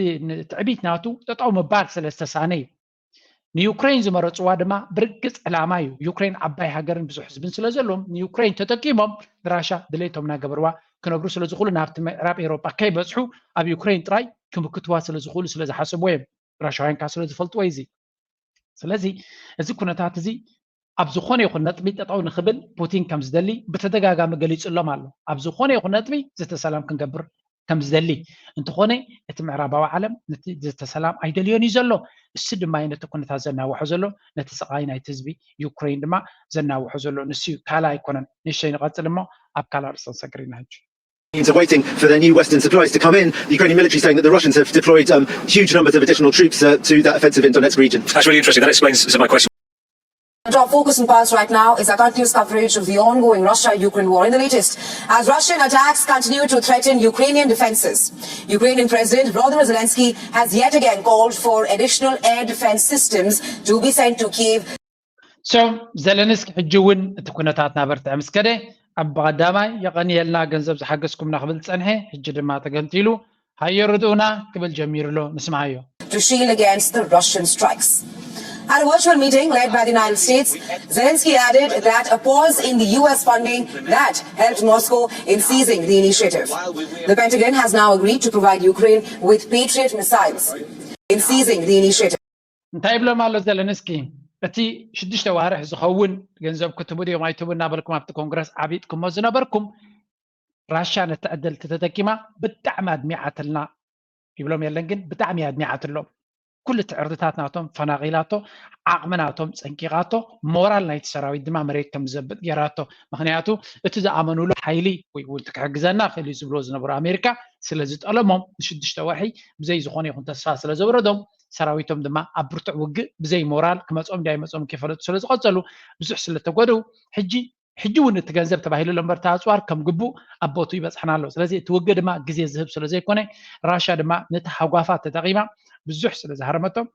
ትዕቢት ናቱ ጠጠው ምባል ስለ ዝተሳነ እዩ። ንዩክሬን ዝመረፅዋ ድማ ብርግፅ ዕላማ እዩ። ዩክሬን ዓባይ ሃገርን ብዙሕ ህዝብን ስለ ዘለዎም፣ ንዩክሬን ተጠቂሞም ንራሻ ድሌቶም እናገበርዋ ክነብሩ ስለ ዝኽእሉ፣ ናብቲ ምዕራብ ኤውሮጳ ከይበፅሑ ኣብ ዩክሬን ጥራይ ክምክትዋ ስለ ዝኽእሉ ስለ ዝሓሰቡ እዮም። ራሻውያን ከዓ ስለ ዝፈልጥዎ እዩ እዚ። ስለዚ እዚ ኩነታት እዚ ኣብ ዝኾነ ይኹን ነጥቢ ጠጠው ንኽብል ፑቲን ከም ዝደሊ ብተደጋጋሚ ገሊፁሎም ኣሎ። ኣብ ዝኾነ ይኹን ነጥቢ ዘተ ሰላም ክንገብር ከም ዝደሊ፣ እንተኾነ እቲ ምዕራባዊ ዓለም ነቲ ዘተ ሰላም ኣይደልዮን እዩ ዘሎ። እሱ ድማ እዩ ነቲ ኩነታት ዘናውሖ ዘሎ፣ ነቲ ስቓይ ናይቲ ህዝቢ ዩክሬን ድማ ዘናውሖ ዘሎ ንሱ እዩ፣ ካልእ ኣይኮነን። ንእሽተይ ንቐፅል እሞ ኣብ ካልእ ርእሲ ክንሰግር ኢና ሕጂ። Ukrainians are waiting for their new Western supplies to come in. The Ukrainian military saying that the Russians have deployed um, huge numbers of additional troops uh, to that offensive in Donetsk region. That's really interesting. That explains some of my question. Our focus and pulse right now is our continuous coverage of the ongoing Russia-Ukraine war. In the latest, as Russian attacks continue to threaten Ukrainian defenses, Ukrainian President Volodymyr Zelensky has yet again called for additional air defense systems to be sent to Kyiv. So ዘለንስኪ ሕጂ እውን እቲ ኩነታት እናበርትዐ ምስ ከደ ኣብ ቀዳማይ የቐንየልና ገንዘብ ዝሓገዝኩምና ክብል ዝጸንሐ፣ ሕጂ ድማ ተገንጢሉ ሃየ ርድኡና ክብል ጀሚሩ ኣሎ። ንስምዓዮ። To shield against the Russian strikes. At a virtual meeting led by the United States, Zelensky added that a pause in the U S funding that helped Moscow in seizing the initiative. The Pentagon has now agreed to provide Ukraine with Patriot missiles in seizing the initiative. እንታይ ይብሎም ኣሎ ዘለንስኪ? እቲ ሽዱሽተ ዋርሕ ዝኸውን ገንዘብ ክትቡ ድዮም ኣይትቡ እናበልኩም ኣብቲ ኮንግረስ ዓቢጥኩሞ ዝነበርኩም፣ ራሻ ነቲ ዕድል ተተጠቂማ ብጣዕሚ ኣድሚዓትልና ይብሎም የለን፣ ግን ብጣዕሚ ኣድሚዓትሎም። ኩሉ እቲ ዕርድታት ናቶም ፈናቒላቶ፣ ዓቕሚ ናቶም ጸንቂቓቶ፣ ሞራል ናይቲ ሰራዊት ድማ መሬት ከም ዝዘብጥ ገይራቶ። ምኽንያቱ እቲ ዝኣመኑሉ ሓይሊ ወይ እውን እቲ ክሕግዘና ክእል እዩ ዝብሎ ዝነበሩ ኣሜሪካ ስለ ዝጠለሞም ንሽዱሽተ ወርሒ ብዘይ ዝኾነ ይኹን ተስፋ ስለ ዘውረዶም ሰራዊቶም ድማ ኣብ ብርቱዕ ውግእ ብዘይ ሞራል ክመጾም ድያ ኣይመጾም ከይፈለጡ ስለ ዝቐጸሉ ብዙሕ ስለ ተጎድኡ ሕጂ ሕጂ እውን እቲ ገንዘብ ተባሂሉ ኣሎ እምበር እቲ ኣፅዋር ከም ግቡእ ኣብ ቦትኡ ይበፅሐና ኣሎ። ስለዚ እቲ ውግእ ድማ ግዜ ዝህብ ስለ ዘይኮነ ራሻ ድማ ነቲ ሃጓፋት ተጠቒማ ብዙሕ ስለ ዝሃረመቶም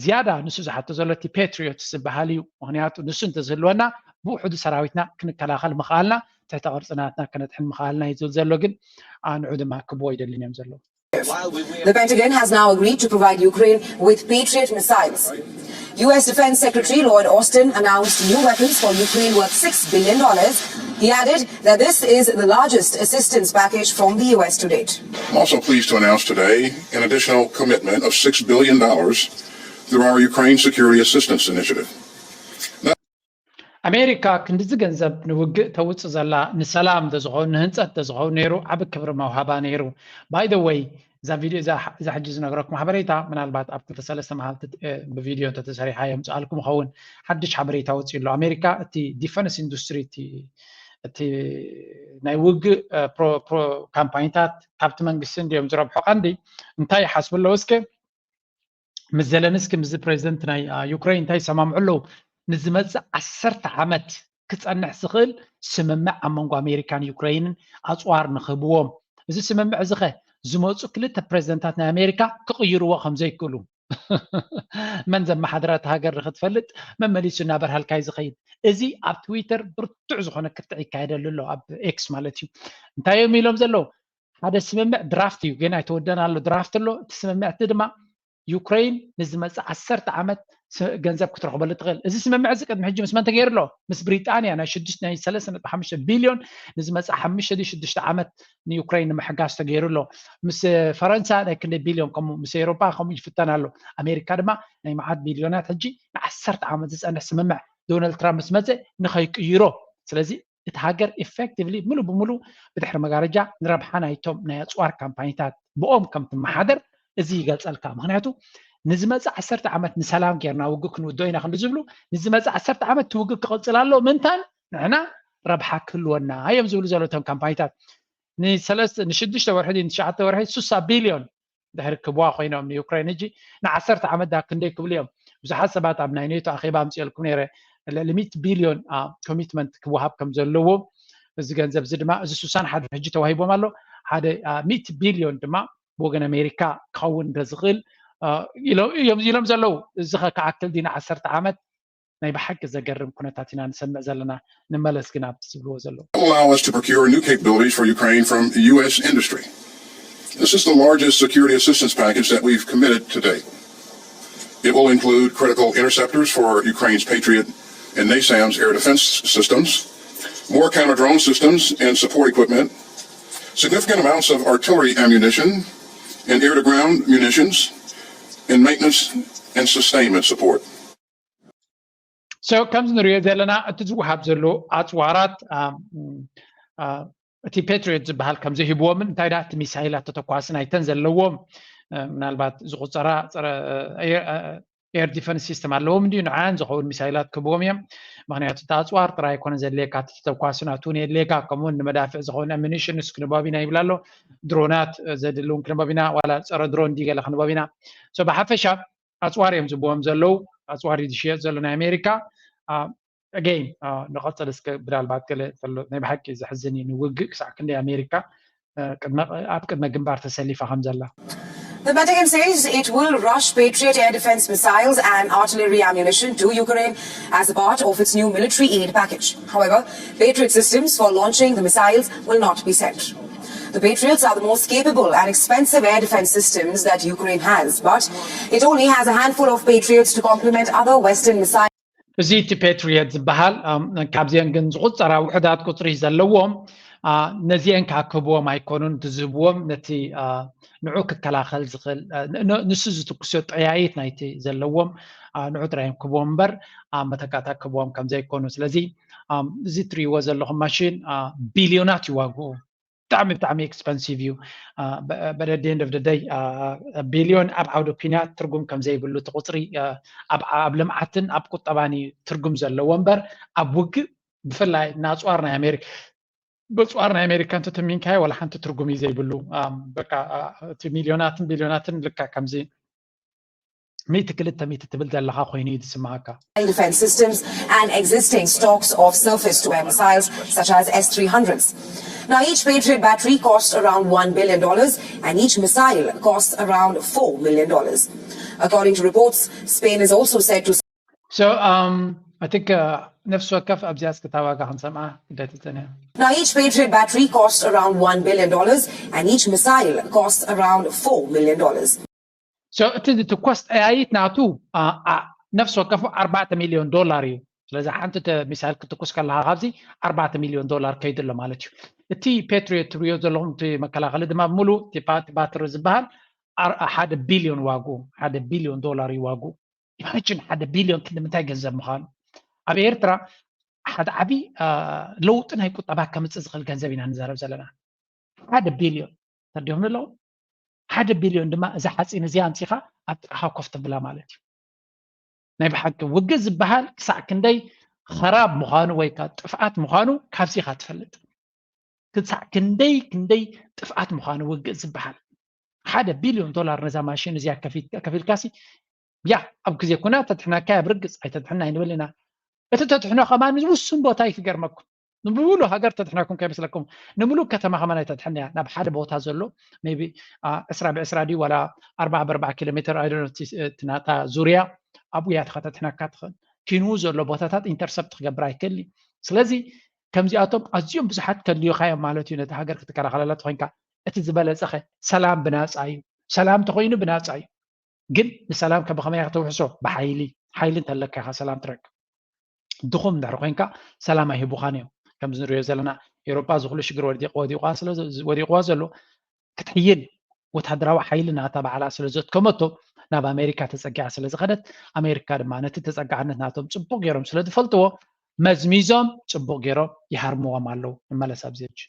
ዝያዳ ንሱ ዝሓቶ ዘሎ እቲ ፔትሪዮት ዝበሃል እዩ። ምክንያቱ ንሱ እንተዝህልወና ብውሕዱ ሰራዊትና ክንከላኸል ምኽኣልና ትሕተ ቅርፂ ናትና ከነድሕን ምኽኣልና እዩ ዝብል ዘሎ ግን ኣንዑ ድማ ክብዎ ይደልን እዮም ዘለዉ። The Pentagon has now agreed to provide Ukraine with Patriot missiles. U S Defense Secretary Lloyd Austin announced new weapons for Ukraine worth six billion dollars. He added that this is the largest assistance package from the U S to date. I'm also pleased to announce today an additional commitment of six billion dollars through our Ukraine Security Assistance Initiative. ኣሜሪካ ክንድዚ ገንዘብ ንውግእ ተውፅእ ዘላ ንሰላም ተዝኸውን ንህንፀት ተዝኸውን ነይሩ ዓቢ ክብሪ መውሃባ ነይሩ። By the way እዛ ቪድዮ እዛ ሕጂ ዝነግረኩም ሓበሬታ ምናልባት ኣብ ክልተ ሰለስተ መዓልቲ ብቪድዮ እንተተሰሪሓ የምፅኣልኩም ይኸውን። ሓድሽ ሓበሬታ ወፂኡ ኣሎ። ኣሜሪካ እቲ ዲፈንስ ኢንዱስትሪ እቲ ናይ ውግእ ካምፓኒታት ካብቲ መንግስቲ እንዲዮም ዝረብሑ ቀንዲ እንታይ ይሓስቡ ኣለዉ እስከ ምስ ዘለንስኪ ምስዚ ፕሬዚደንት ናይ ዩክሬን እንታይ ይሰማምዑ ኣለዉ? ንዝመፅእ ዓሰርተ ዓመት ክፀንሕ ዝኽእል ስምምዕ ኣብ መንጎ ኣሜሪካን ዩክሬንን ኣፅዋር ንክህብዎም። እዚ ስምምዕ እዚ ኸ ዝመፁ ክልተ ፕሬዚደንታት ናይ ኣሜሪካ ክቕይርዎ ከም ዘይክእሉ መን ዘመሓድራ እቲ ሃገር ንክትፈልጥ መመሊሱ እናበርሃልካ እዩ ዝኸይድ። እዚ ኣብ ትዊተር ብርቱዕ ዝኾነ ክትዕ ይካየደሉ ኣሎ፣ ኣብ ኤክስ ማለት እዩ። እንታይ እዮም ኢሎም ዘለዉ? ሓደ ስምምዕ ድራፍት እዩ፣ ግን ኣይተወደን ኣሎ ድራፍት ኣሎ። እቲ ስምምዕ እቲ ድማ ዩክሬን ንዝመፅእ ዓሰርተ ዓመት ገንዘብ ክትረኽበሉ ትኽእል። እዚ ስምምዕ እዚ ቅድሚ ሕጂ ምስ መን ተገይሩ ኣሎ? ምስ ብሪጣንያ ናይ ሽዱሽተ ናይ ሰለስተ ነጥቢ ሓሙሽተ ቢልዮን ንዝመፅእ ሓሙሽተ ድዩ ሽዱሽተ ዓመት ንዩክሬን ንምሕጋዝ ተገይሩ ኣሎ። ምስ ፈረንሳ ናይ ክንደይ ቢልዮን ከምኡ ምስ ኤውሮጳ ከምኡ ይፍተን ኣሎ። ኣሜሪካ ድማ ናይ መዓት ቢልዮናት ሕጂ ንዓሰርተ ዓመት ዝፀንሕ ስምምዕ ዶናልድ ትራምፕ ምስ መፀ ንኸይቅይሮ ስለዚ እቲ ሃገር ኢፌክቲቭሊ ምሉእ ብምሉእ ብድሕሪ መጋረጃ ንረብሓ ናይቶም ናይ ኣፅዋር ካምፓኒታት ብኦም ከም ትመሓደር እዚ ይገልፀልካ። ምክንያቱ ንዝመፅእ ዓሰርተ ዓመት ንሰላም ጌርና ውግእ ክንውዶ ኢና ክንዲ ዝብሉ ንዝመፅእ ዓሰርተ ዓመት እቲ ውግእ ክቕፅል ኣለዎ ምእንታን ንሕና ረብሓ ክህልወና እዮም ዝብሉ ዘለዉ እቶም ካምፓኒታት። ንሰለስተ ንሽዱሽተ ወርሒ ድዩ ንትሽዓተ ወርሒ ሱሳ ቢልዮን ድሕሪ ክብዋ ኮይኖም ንዩክሬን ሕጂ ንዓሰርተ ዓመት ዳ ክንደይ ክብሉ እዮም። ብዙሓት ሰባት ኣብ ናይ ኔቶ ኣኼባ ኣምፅኦልኩም ነይረ ልዕሊ ሚእቲ ቢልዮን ኮሚትመንት ክወሃብ ከም ዘለዎ፣ እዚ ገንዘብ እዚ ድማ፣ እዚ ስሳን ሓደ ሕጂ ተዋሂቦም ኣሎ። ሓደ ሚእቲ ቢልዮን ድማ ብወገን ኣሜሪካ ክኸውን እንተዝኽእል ኢሎም ዘለዉ። እዚ ከ ክኣክል ድዩ ንዓሰርተ ዓመት? ናይ ብሓቂ ዘገርም ኩነታት ኢና ንሰምዕ ዘለና። ንመለስ ግን ኣብቲ ዝብልዎ ዘለዉ። Allow us to procure new capabilities for Ukraine from U S industry. This is the largest security assistance package that we've committed to date. It will include critical interceptors for Ukraine's Patriot and NASAMS air defense systems, more counter drone systems and support equipment, significant amounts of artillery ammunition and air to ground munitions, and maintenance and sustainment support. So ከምዚ ንሪኦ ዘለና እቲ ዝወሃብ ዘሎ ኣፅዋራት እቲ ፓትሪዮት ዝበሃል ከም ዘይህብዎምን እንታይ ደኣ እቲ ሚሳይላት ተተኳሲ ናይተን ዘለዎም ምናልባት ዝቁፀራ ኤር ዲፈንስ ሲስተም ኣለዎም እንዲዩ ንዓን ዝኸውን ሚሳይላት ክህብዎም እዮም። ምክንያቱ እቲ ኣፅዋር ጥራይ ኣይኮነ ዘድልየካ እቲ ተተኳሲ ናቱ እውን የድልየካ። ከምኡውን ንመዳፍዕ ዝኸውን ኣሚኒሽንስ ክንባብ ኢና ይብል ኣሎ። ድሮናት ዘድሊ እውን ክንባብ ኢና ዋላ ፀረ ድሮን እንዲ ገለ ክንባብ ኢና። ብሓፈሻ ኣፅዋር እዮም ዝብዎም ዘለዉ። ኣፅዋር እዩ ዝሽየጥ ዘሎ ናይ ኣሜሪካ። ኣገይን ንቐፅል እስከ ብዳልባት ገለ ተሎ ናይ ብሓቂ ዘሕዝን እዩ። ንውግእ ክሳዕ ክንደይ ኣሜሪካ ኣብ ቅድመ ግንባር ተሰሊፋ ከም ዘላ። The Pentagon says it will rush Patriot air defense missiles and artillery ammunition to Ukraine as a part of its new military aid package. However, Patriot systems for launching the missiles will not be sent. The Patriots are the most capable and expensive air defense systems that Ukraine has, but it only has a handful of Patriots to complement other Western missiles. እዚ እቲ ፓትሪየት ዝበሃል ካብዚአን ግን ዝቁፀራ ውሕዳት ቁፅሪ ዘለዎም ነዚአን ከዓ ክህብዎም ኣይኮኑን። እቲ ዝህብዎም ነቲ ንዑ ክከላኸል ዝኽእል ንሱ ዝትኩሶ ጠያይት ናይቲ ዘለዎም ንዑ ጥራይ እዮም ክህብዎም እምበር መተካእታ ክህብዎም ከም ዘይኮኑ። ስለዚ እዚ እትሪእዎ ዘለኹም ማሽን ቢልዮናት እዩ ዋግኡ። ብጣዕሚ ብጣዕሚ ኤክስፐንሲቭ እዩ። በደደን ደብደደይ ቢልዮን ኣብ ዓውደ ኩናት ትርጉም ከም ዘይብሉ እቲ ቁፅሪ ኣብ ልምዓትን ኣብ ቁጠባን እዩ ትርጉም ዘለዎ እምበር ኣብ ውግእ ብፍላይ ናፅዋር ናይ ኣሜሪካ በፅዋር ናይ ኣሜሪካ እንተተሚንካዮ ዋላ ሓንቲ ትርጉም እዩ ዘይብሉ። በቃ እቲ ሚልዮናትን ቢልዮናትን ልካ ከምዚ ሚእቲ ክልተ ሚእቲ ትብል ዘለኻ ኮይኑ እዩ ዝስማዓካ። Defense systems and existing stocks of surface to air missiles such as S three hundreds. Now, each Patriot battery costs around one billion dollars and each missile costs around four million dollars. According to reports, Spain is also said to So, um, I think ነፍሲ ወከፍ ኣብዚኣ እስክታ ዋጋ ክንሰምዓ ግደት ይጸንያ። Now, each Patriot battery costs around one billion dollars and each missile costs around four million dollars. So እቲ ዝትኮስ ጠያይት ናቱ ነፍሲ ወከፉ ኣርባዕተ ሚልዮን ዶላር እዩ። ስለዚ ሓንቲ ሚሳይል ክትኩስ ከለካ ካብዚ ኣርባዕተ ሚልዮን ዶላር ከይዱ ኣሎ ማለት እዩ። እቲ ፓትሪዮት ትሪኦ ዘለኹም እቲ መከላኸሊ ድማ ሙሉ ባትሪ ዝበሃል ሓደ ቢልዮን ዋግኡ ሓደ ቢልዮን ዶላር እዩ ዋግኡ። ኢማጅን ሓደ ቢልዮን ክንዲ ምንታይ ገንዘብ ምዃኑ። ኣብ ኤርትራ ሓደ ዓብዪ ለውጢ ናይ ቁጠባ ከምፅእ ዝኽእል ገንዘብ ኢና ንዛረብ ዘለና። ሓደ ቢልዮን ተርዲኹም ኣለኹም። ሓደ ቢልዮን ድማ እዛ ሓፂን እዚኣ ኣምፂኻ ኣብ ጥቓኻ ኮፍ ተብላ ማለት እዩ። ናይ ብሓቂ ውግእ ዝበሃል ክሳዕ ክንደይ ኸራብ ምዃኑ ወይ ከዓ ጥፍኣት ምዃኑ ካብዚ ኢኻ ትፈልጥ። ክሳዕ ክንደይ ክንደይ ጥፍኣት ምዃኑ ውግእ ዝበሃል ሓደ ቢልዮን ዶላር ነዛ ማሽን እዚኣ ከፊልካሲ ያ ኣብ ግዜ ኩናት ተድሕነካ እያ ብርግፅ ኣይተድሕና ኣይንብል ኢና። እቲ ተድሕኖ ከማን ውሱን ቦታ እዩ ክገርመኩም። ንምሉእ ሃገር ተድሕነኩም ከይመስለኩም። ንምሉእ ከተማ ከማን ኣይተድሕን እያ። ናብ ሓደ ቦታ ዘሎ maybe ዕስራ ብዕስራ ድዩ ዋላ ኣርባዓ ብኣርባዓ ኪሎ ሜትር ኣይዶኖ እቲ ናታ ዙርያ ኣብኡ እያ ተኸተድሕነካ ትኽእል። ኪንኡ ዘሎ ቦታታት ኢንተርሰፕት ክገብር ኣይክእል እዩ። ስለዚ ከምዚኣቶም ኣዝዮም ብዙሓት ከድልዩካ እዮም ማለት እዩ። ነቲ ሃገር ክትከላኸለላ ተኮይንካ እቲ ዝበለፀኸ ሰላም ብናፃ እዩ። ሰላም ተኮይኑ ብናፃ እዩ። ግን ንሰላም ከብኸመይ ኢኻ ተውሕሶ? ብሓይሊ። ሓይሊ እንተለካ ኢኻ ሰላም ትረክብ። ድኹም እንድሕር ኮይንካ ሰላም ኣይህቡኻን እዮም። ከምዚ ንሪኦ ዘለና ኤውሮጳ እዚ ኩሉ ሽግር ወዲቕዋ ዘሎ ክትሕይል ወታደራዊ ሓይሊ ናታ ባዕላ ስለ ዘትከመቶ ናብ ኣሜሪካ ተፀጊዓ ስለ ዝኸደት ኣሜሪካ ድማ ነቲ ተፀጋዕነት ናቶም ፅቡቕ ገይሮም ስለ ዝፈልጥዎ መዝሚዞም ፅቡቅ ገይሮም ይሃርምዎም ኣለዉ። ንመለስ ኣብዚ ሕጂ።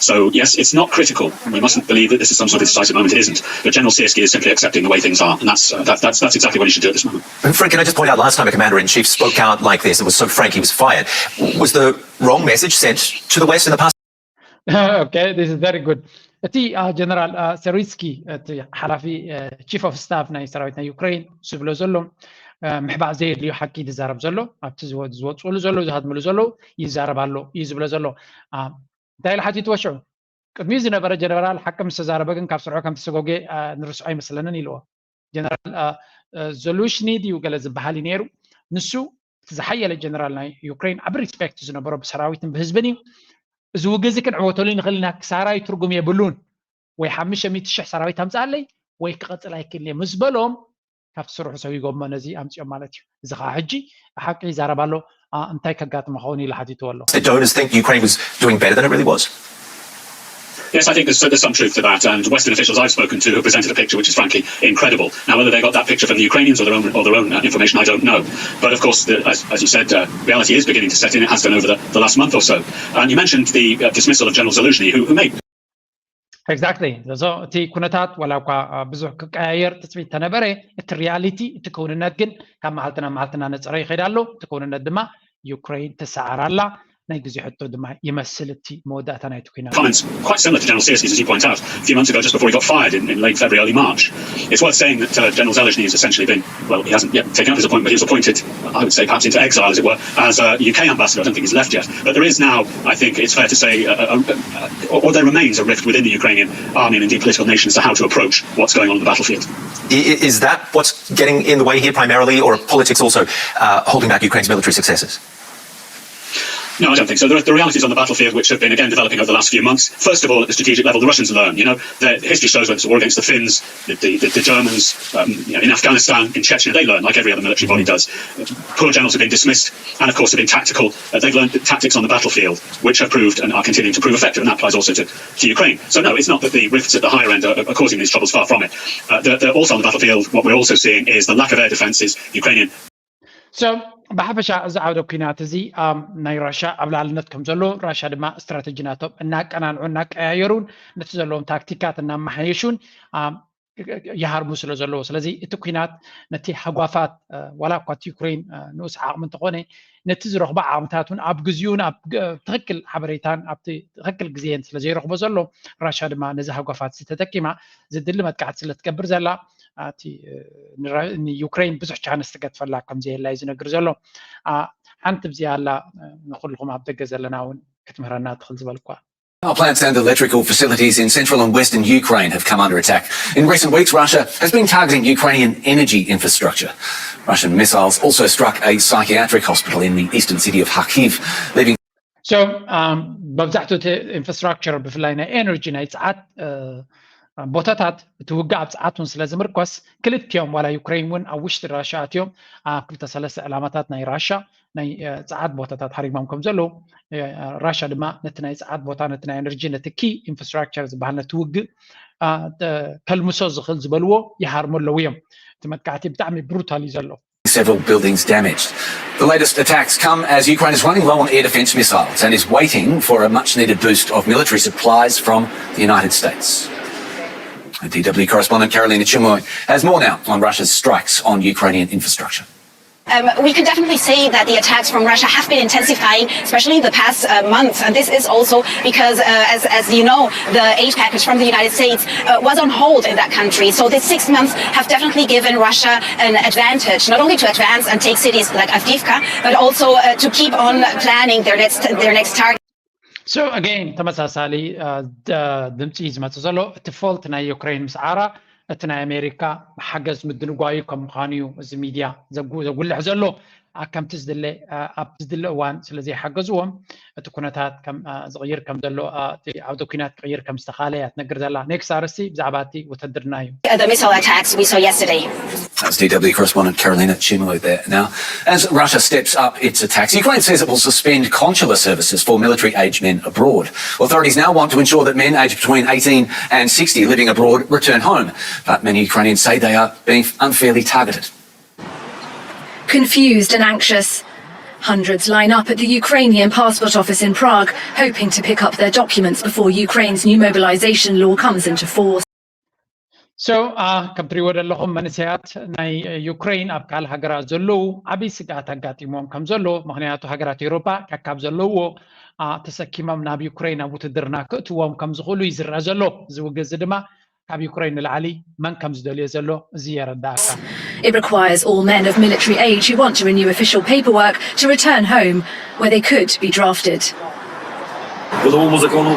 So yes, it's not critical. We mustn't believe that this is some sort of decisive moment. It isn't. But General Syrskyi is simply accepting the way things are, and that's uh, that, that's that's exactly what he should do at this moment. Frank, can I just point out, last time a commander in chief spoke out like this and was so frank, he was fired. Was the wrong message sent to the West in the past? Okay, this is very good. እቲ ጀነራል ሰሪስኪ እቲ ሓላፊ ቺፍ ኦፍ ስታፍ ናይ ሰራዊት ናይ ዩክሬን ዝብሎ ዘሎ ምሕባእ ዘየድልዩ ሓቂ ዝዛረብ ዘሎ፣ ኣብቲ ዝወፅሉ ዘለዉ ዝሃድምሉ ዘለዉ ይዛረብ ኣሎ እዩ ዝብሎ ዘሎ። እንታይ ኢሉ ሓቲትዎ ሽዑ? ቅድሚኡ ዝነበረ ጀነራል ሓቂ ምስ ተዛረበ ግን ካብ ስርሑ ከም ተሰጎጌ ንርስዖ ኣይመስለንን ኢልዎ። ጀነራል ዘሉሽኒ ድዩ ገለ ዝበሃል እዩ ነይሩ። ንሱ እቲ ዝሓየለ ጀነራል ናይ ዩክሬን ዓቢ ሪስፔክት ዝነበሮ ብሰራዊትን ብህዝብን እዩ። እዚ ውግእ እዚ ክንዕወተሉ ንኽእል ኢና፣ ክሳራ እዩ ትርጉም የብሉን። ወይ ሓሙሽተ ሚእቲ ሽሕ ሰራዊት ኣምፅኣለይ ወይ ክቐፅል ኣይክእልን እየ ምስ በሎም ካብቲ ስርሑ ሰዊጎሞ ነዚ ኣምፅኦም ማለት እዩ። እዚ ከዓ ሕጂ ሓቂ ይዛረብ ኣሎ። እንታይ ከጋጥም ኸውን ኢሉ ሓቲትዎ ኣሎ። The donors think Ukraine was doing better than it really was. Yes, I think there's, there's some truth to that, and Western officials I've spoken to have presented a picture which is frankly incredible. Now, whether they got that picture from the Ukrainians or their own, or their own uh, information, I don't know. But of course, the, as, as you said, uh, reality is beginning to set in. It has done over the, the last month or so. And you mentioned the uh, dismissal of General Zaluzhny, who, who made Exactly. እቲ ኩነታት ዋላ እኳ ብዙሕ ክቀያየር ትፅቢት ተነበረ፣ እቲ ሪያሊቲ፣ እቲ ክውንነት ግን ካብ መዓልቲ ናብ መዓልቲ እናነፀረ ይኸይድ ኣሎ። እቲ ክውንነት ድማ ዩክሬን ትሰዓር ኣላ። ናይ ግዜ ሕቶ ድማ ይመስል እቲ መወዳእታ ናይቲ ኩናት። Comments quite similar to General Syrski's, as you point out, a few months ago, just before he got fired in, in late February, early March. It's worth saying that uh, General Zelensky has essentially been, well, he hasn't yet taken up his appointment, but he was appointed, I would say, perhaps into exile, as it were, as a U K ambassador. I don't think he's left yet. But there is now, I think it's fair to say, a, a, a, or there remains a rift within the Ukrainian army and indeed political nation as to how to approach what's going on on the battlefield. Is that what's getting in the way here primarily, or are politics also uh, holding back Ukraine's military successes? No, I don't think so. There are, there are realities on the battlefield which have been, again, developing over the last few months. First of all, at the strategic level, the Russians learn. You know, the history shows whether it's the war against the Finns, the, the, the Germans, um, you know, in Afghanistan, in Chechnya, they learn like every other military body does. Poor generals have been dismissed, and of course, have been tactical. Uh, they've learned tactics on the battlefield, which have proved and are continuing to prove effective, and that applies also to, to Ukraine. So no, it's not that the rifts at the higher end are, are causing these troubles, far from it. Uh, they're, they're also on the battlefield. What we're also seeing is the lack of air defences. Ukrainian So ብሓፈሻ እዚ ዓውደ ኩናት እዚ ናይ ራሻ ኣብ ላዕልነት ከም ዘሎ፣ ራሻ ድማ ስትራተጂ ናቶም እናቀናንዑ እናቀያየሩን ነቲ ዘለዎም ታክቲካት እናመሓየሹን ይሃርሙ ስለ ዘለዉ፣ ስለዚ እቲ ኩናት ነቲ ሃጓፋት ዋላ እኳ እቲ ዩክሬን ንኡስ ዓቕሚ እንተኾነ ነቲ ዝረኽቦ ዓቕምታት እውን ኣብ ግዜኡን ኣብ ትኽክል ሓበሬታን ኣብቲ ትኽክል ግዜን ስለ ዘይረኽቦ ዘሎ፣ ራሻ ድማ ነዚ ሃጓፋት ተጠቂማ ዝድሊ መጥቃዕቲ ስለ ትገብር ዘላ እቲ ንዩክሬን ብዙሕ ቻንስ ትገድፈላ ከም ዘየላ እዩ ዝነግር ዘሎ። ሓንቲ ብዚኣ ኣላ ንኩልኹም ኣብ ደገ ዘለና እውን ክትምህረና ትኽእል ዝበልኳ። Power plants and electrical facilities in central and western Ukraine have come under attack. In recent weeks, Russia has been targeting Ukrainian energy infrastructure. Russian missiles also struck a psychiatric hospital in the eastern city of Kharkiv, leaving So መብዛሕትኡ እቲ ኢንፍራስትራክቸር ብፍላይ ናይ ኤነርጂ ናይ ፀዓት ቦታታት እቲ ውግእ ኣብ ፀዓት እውን ስለ ዝምርኮስ ክልቲኦም ዋላ ዩክሬን እውን ኣብ ውሽጢ ራሻ ኣትዮም ኣብ ክልተ ሰለስተ ዕላማታት ናይ ራሻ ናይ ፀዓት ቦታታት ሃሪሞም ከም ዘለዉ፣ ራሻ ድማ ነቲ ናይ ፀዓት ቦታ ነቲ ናይ ኤነርጂ ነቲ ኪ ኢንፍራስትራክቸር ዝበሃል ነቲ ውግእ ከልምሶ ዝኽእል ዝበልዎ ይሃርሙ ኣለዉ እዮም። እቲ መጥቃዕቲ ብጣዕሚ ብሩታል እዩ ዘሎ። Several buildings damaged. The latest attacks come as Ukraine is running low on air defence missiles and is waiting for a much needed boost of military supplies from the United States. D W correspondent Carolina Chimoy has more now on Russia's strikes on Ukrainian infrastructure. Um, we can definitely say that the attacks from Russia have been intensifying, especially in the past uh, month. And this is also because, uh, as, as you know, the aid package from the United States uh, was on hold in that country. So these six months have definitely given Russia an advantage, not only to advance and take cities like Avdiivka, but also uh, to keep on planning their next, their next target. So again ተመሳሳሊ ድምፂ እዩ ዝመፅእ ዘሎ። እቲ ፎልት ናይ ዩክሬን ምስዓራ እቲ ናይ ኣሜሪካ ሓገዝ ምድንጓዩ ከም ምዃኑ እዩ እዚ ሚድያ ዘጉልሕ ዘሎ። ከምቲ ዝድለ ኣብቲ ዝድለ እዋን ስለ ዘይሓገዝዎም እቲ ኩነታት ዝቕይር ከም ዘሎ፣ ዓውደ ኩናት ክቕይር ከም ዝተኻለ እያ ትነግር ዘላ። ኔክስት ኣርእስቲ ብዛዕባ እቲ ውትድርና እዩ። The missile attacks we saw yesterday. That's D W correspondent Carolina Chimoy there. Now, as Russia steps up its attacks, Ukraine says it will suspend consular services for military aged men abroad. Authorities now want to ensure that men aged between eighteen and sixty living abroad return home, but many Ukrainians say they are being unfairly targeted. Confused and anxious, hundreds line up at the Ukrainian passport office in Prague, hoping to pick up their documents before Ukraine's new mobilization law comes into force. So ከም ትሪእዎ ዘለኹም መንእሰያት ናይ ዩክሬን ኣብ ካልእ ሃገራት ዘለዉ ዓብዪ ስግኣት ኣጋጢሞም ከም ዘሎ፣ ምኽንያቱ ሃገራት ኤውሮጳ ካብ ዘለውዎ ተሰኪሞም ናብ ዩክሬን ኣብ ውትድርና ክእትዎም ከም ዝኽእሉ እዩ ዝረአ ዘሎ። እዚ ውግእ እዚ ድማ ካብ ዩክሬን ንላዕሊ መን ከም ዝደልዮ ዘሎ እዚ የረዳእካ። It requires all men of military age who want to renew official paperwork to return home, where they could be drafted. По новому закону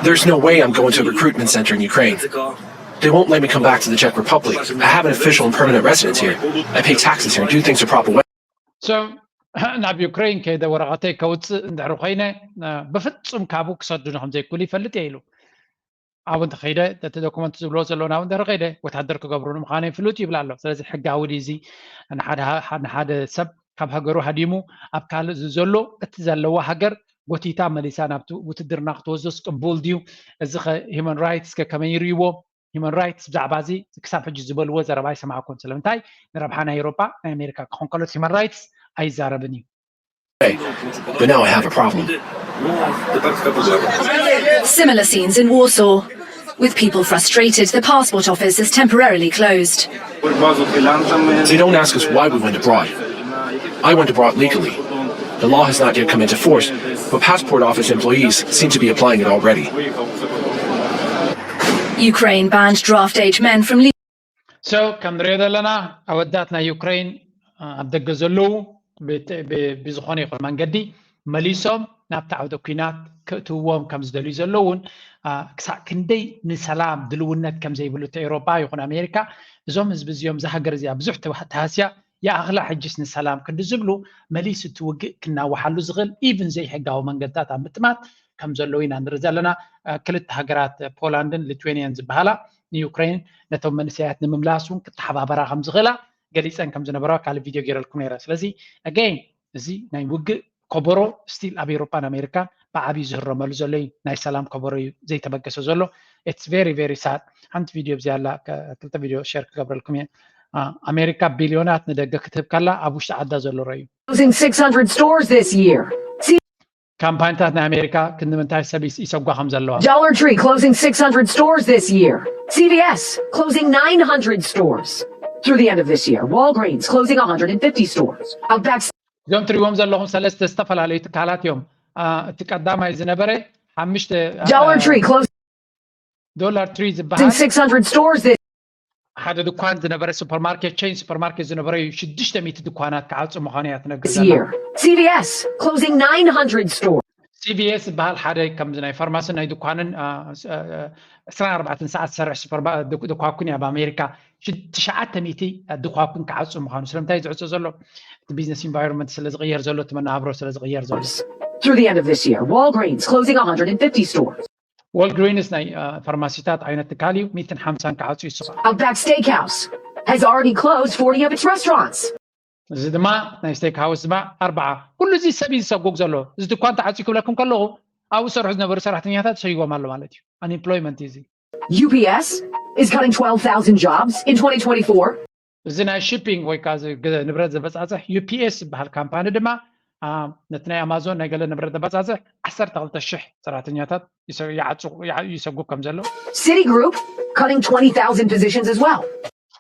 There's no way I'm going to a recruitment center in Ukraine. They won't let me come back to the Czech Republic. I have an official and permanent residence here. I pay taxes here and do things the proper way. So ናብ ዩክሬን ከይደ ወረቐተይ ከውፅእ እንድሕር ኮይነ ብፍፁም ካብኡ ክሰዱኒ ከም ዘይክእሉ ይፈልጥ እየ ኢሉ። ኣብኡ እንተኸይደ እቲ ዶክመንት ዝብልዎ ዘለዉ ናብ እንድሕር ከይደ ወታደር ክገብሩኒ ምዃነይ ፍሉጥ ይብል ኣሎ። ስለዚ ሕጋዊ ድዩ እዚ ንሓደ ሰብ ካብ ሃገሩ ሃዲሙ ኣብ ካልእ ዘሎ እቲ ዘለዋ ሃገር ጎቲታ መሊሳ ናብቲ ውትድርና ክትወስዶስ ቅቡል ድዩ? እዚ ሂማን ራይትስ ከ ከመይ ይርእይዎ? ሂማን ራይትስ ብዛዕባ እዚ ክሳብ ሕጂ ዝበልዎ ዘረባ ኣይሰማዕኩን። ስለምንታይ ንረብሓ ናይ ኤሮጳ ናይ ኣሜሪካ ክኾን ከሎ ሂማን ራይትስ ኣይዛረብን እዩ። But now I have a problem. Similar scenes in Warsaw. With people frustrated, the passport office is temporarily closed. They don't ask us why we went abroad. I went abroad legally. The law has not yet come into force, but passport office employees seem to be applying it already. Ukraine banned draft age men from So ከም ንሪኦ ዘለና ኣወዳት ናይ ዩክሬን ኣብ ደገ ዘለዉ ብዝኾነ ይኹን መንገዲ መሊሶም ናብቲ ዓውደ ኲናት ክእትውዎም ከም ዝደልዩ ዘለዉ እውን ክሳዕ ክንደይ ንሰላም ድልውነት ከም ዘይብሉ እቲ ኤውሮጳ ይኹን ኣሜሪካ እዞም ህዝቢ እዚኦም እዛ ሃገር እዚኣ ብዙሕ ተሃስያ ይኣኽላ ሕጅስ ንሰላም ክንዲ ዝብሉ መሊሱ እቲ ውግእ ክናወሓሉ ዝኽእል ኢቭን ዘይሕጋዊ መንገድታት ኣብ ምጥማት ከም ዘለዉ ኢና ንርኢ ዘለና። ክልተ ሃገራት ፖላንድን ሊትዌንያን ዝበሃላ ንዩክሬን ነቶም መንእሰያት ንምምላስ እውን ክተሓባበራ ከም ዝኽእላ ገሊፀን ከም ዝነበራ ካልእ ቪድዮ ገይረልኩም ነይረ። ስለዚ ኣገይን እዚ ናይ ውግእ ከበሮ ስቲል ኣብ ኤውሮፓን ኣሜሪካን ብዓብዩ ዝህረመሉ ዘሎ እዩ። ናይ ሰላም ከበሮ እዩ ዘይተበገሰ ዘሎ። It's very very sad። ሓንቲ ቪድዮ ብዚ ኣላ ክልተ ቪድዮ ሸር ክገብረልኩም እየ። ኣሜሪካ ቢልዮናት ንደገ ክትህብ ከላ ኣብ ውሽጢ ዓዳ ዘሎ ረዩ። Closing six hundred stores this year. ካምፓኒታት ናይ ኣሜሪካ ክንምንታይ ሰብ ይሰጓ ከም ዘለዋ Dollar Tree closing six hundred stores this year. C V S closing nine hundred stores through the end of this year. Walgreens closing one hundred fifty stores. Outback እዞም ትሪዎም ዘለኹም ሰለስተ ዝተፈላለዩ ትካላት እዮም። እቲ ቀዳማይ ዝነበረ ሓምሽተ Dollar Tree closing ዶላር ትሪ ዝበሃል six hundred stores this ሓደ ድኳን ዝነበረ ሱፐርማርኬት ቼን ሱፐርማርኬት ዝነበረ እዩ። ሽዱሽተ ሚእቲ ድኳናት ክዓፁ ምዃኑ እያ ትነግር ዘላ። year. C V S closing nine hundred stores. ሲ ቪ ኤስ ዝበሃል ሓደ ከምዚ ናይ ፋርማሲን ናይ ድኳንን ዕስራን ኣርባዕተን ሰዓት ዝሰርሕ ድኳኩን እያ ኣብ ኣሜሪካ ትሽዓተ ሚእቲ ድኳኩን ክዓፁ ምዃኑ። ስለምንታይ ዝዕፆ ዘሎ? እቲ ቢዝነስ ኢንቫይሮንመንት ስለ ዝቕየር ዘሎ፣ እቲ መነባብሮ ስለ ዝቕየር ዘሎ። Through the end of this year, Walgreens closing one hundred fifty stores. ወልግሪንስ ናይ ፋርማሲታት ዓይነት ትካል እዩ። ሚእትን ሓምሳን ክዓፁ ይስኻ። Outback Steakhouse has already closed forty of its restaurants. እዚ ድማ ናይ ስቴክ ሃውስ ድማ ኣርባዓ። ኩሉ እዚ ሰብ እዩ ዝሰጉግ ዘሎ። እዚ ድኳን ተዓፂ ክብለኩም ከለኹ ኣብኡ ዝሰርሑ ዝነበሩ ሰራሕተኛታት ሰይዎም ኣሎ ማለት እዩ። ኣንኤምፕሎይመንት እዚ U P S is cutting twelve thousand jobs in twenty twenty-four. እዚ ናይ ሺፒንግ ወይ ከዓ ንብረት ዘበፃፅሕ ዩ ፒ ኤስ ዝበሃል ካምፓኒ ድማ ነቲ ናይ ኣማዞን ናይ ገለ ንብረት ዘበፃፅሕ ዓሰርተ ክልተ ሽሕ ሰራሕተኛታት ይሰጉብ ከም ዘሎ Citigroup cutting twenty thousand positions as well.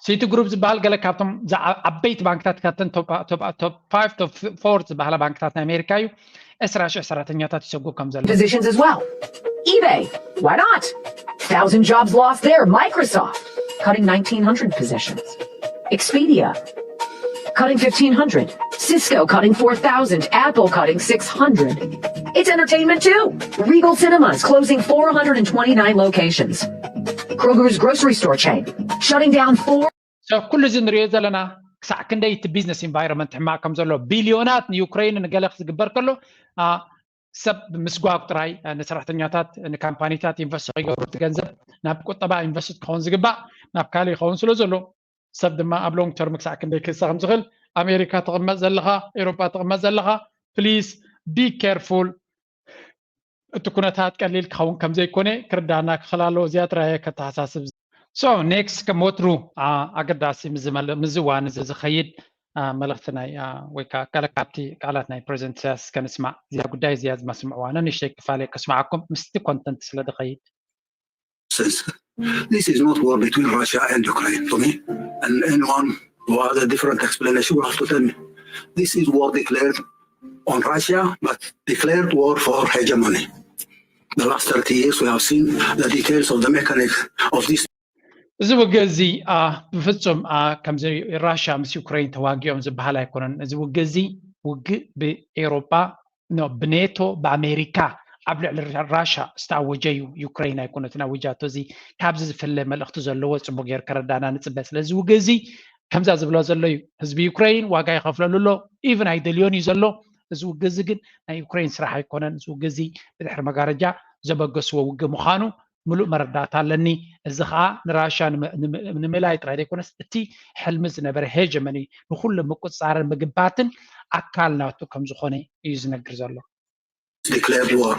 ሲቲ ግሩፕ ዝበሃል ገለ ካብቶም ዓበይቲ ባንክታት ካብተን ቶፕ ፋይቭ ቶፕ ፎር ዝበሃላ ባንክታት ናይ ኣሜሪካ እዩ። ዕስራ ሽሕ ሰራሕተኛታት ይሰጉብ ከም ዘሎ positions as well. eBay, why not? Thousand jobs lost there. Microsoft cutting nineteen hundred positions. Expedia cutting fifteen hundred. Cisco cutting four thousand. Apple cutting six hundred. It's entertainment too. Regal Cinemas closing four hundred twenty-nine locations. Kroger's grocery store chain shutting down four ኩሉ እዚ ንሪኦ ዘለና ክሳዕ ክንደይ እቲ ቢዝነስ ኢንቫይሮንመንት ሕማቕ ከም ዘሎ ቢልዮናት ንዩክሬን ንገለ ክዝግበር ከሎ ሰብ ብምስጓግ ጥራይ ንሰራሕተኛታት ንካምፓኒታት ኢንቨስት ከይገብሩ እቲ ገንዘብ ናብ ቁጠባ ኢንቨስት ክኸውን ዝግባእ ናብ ካልእ ይኸውን ስለ ዘሎ ሰብ ድማ ኣብ ሎንግ ተርም ክሳዕ ክንደይ ክህሰ ከም ዝኽእል ኣሜሪካ ትቕመጥ ዘለኻ ኤሮፓ ትቕመጥ ዘለኻ ፕሊስ ቢ ኬርፉል። እቲ ኩነታት ቀሊል ክኸውን ከም ዘይኮነ ክርዳና ክኽእል ኣለዎ። እዚኣ ጥራይ እየ ከተሓሳስብ። So ኔክስት ከም ወትሩ ኣገዳሲ ምዝዋን እዚ ዝኸይድ መልእኽቲ ናይ ወይ ከዓ ገለ ካብቲ ቃላት ናይ ፕሬዚደንት ኢሳያስ ከንስማዕ። እዚኣ ጉዳይ እዚኣ ዝመስምዕዋ ነንሽተይ ክፋል እየ ከስምዓኩም ምስቲ ኮንተንት ስለ ዝኸይድ። This is not war between Russia and Ukraine to me. And anyone who has a different explanation will have to tell me. This is war declared on Russia, but declared war for hegemony. The last thirty years, we have seen the details of the mechanics of this. እዚ ውግእ እዚ ብፍጹም ከምዚ ራሻ ምስ ዩክሬን ተዋጊኦም ዝበሃል ኣይኮነን። እዚ ውግእ እዚ ውግእ ብኤውሮጳ፣ ብኔቶ፣ ብኣሜሪካ ኣብ ልዕሊ ራሻ ዝተኣወጀ እዩ። ዩክሬን ኣይኮነትን ኣውጃቶ። እዚ ካብዚ ዝፍለ መልእኽቲ ዘለዎ ጽቡቅ ጌር ከረዳና ንጽበ። ስለዚ ውግእ እዚ ከምዛ ዝብሎ ዘሎ እዩ። ህዝቢ ዩክሬን ዋጋ ይኸፍለሉ ኣሎ። ኢቭን ኣይደልዮን እዩ ዘሎ። እዚ ውግእ እዚ ግን ናይ ዩክሬን ስራሕ ኣይኮነን። እዚ ውግእ እዚ ብድሕሪ መጋረጃ ዘበገስዎ ውግእ ምዃኑ ምሉእ መረዳእታ ኣለኒ። እዚ ኸኣ ንራሻ ንምእላይ ጥራይ ዘይኮነስ እቲ ሕልሚ ዝነበረ ሄጀመኒ ንኹሉ ምቁጽጻርን ምግባትን ኣካል ናቱ ከም ዝኾነ እዩ ዝነግር ዘሎ። Declared war.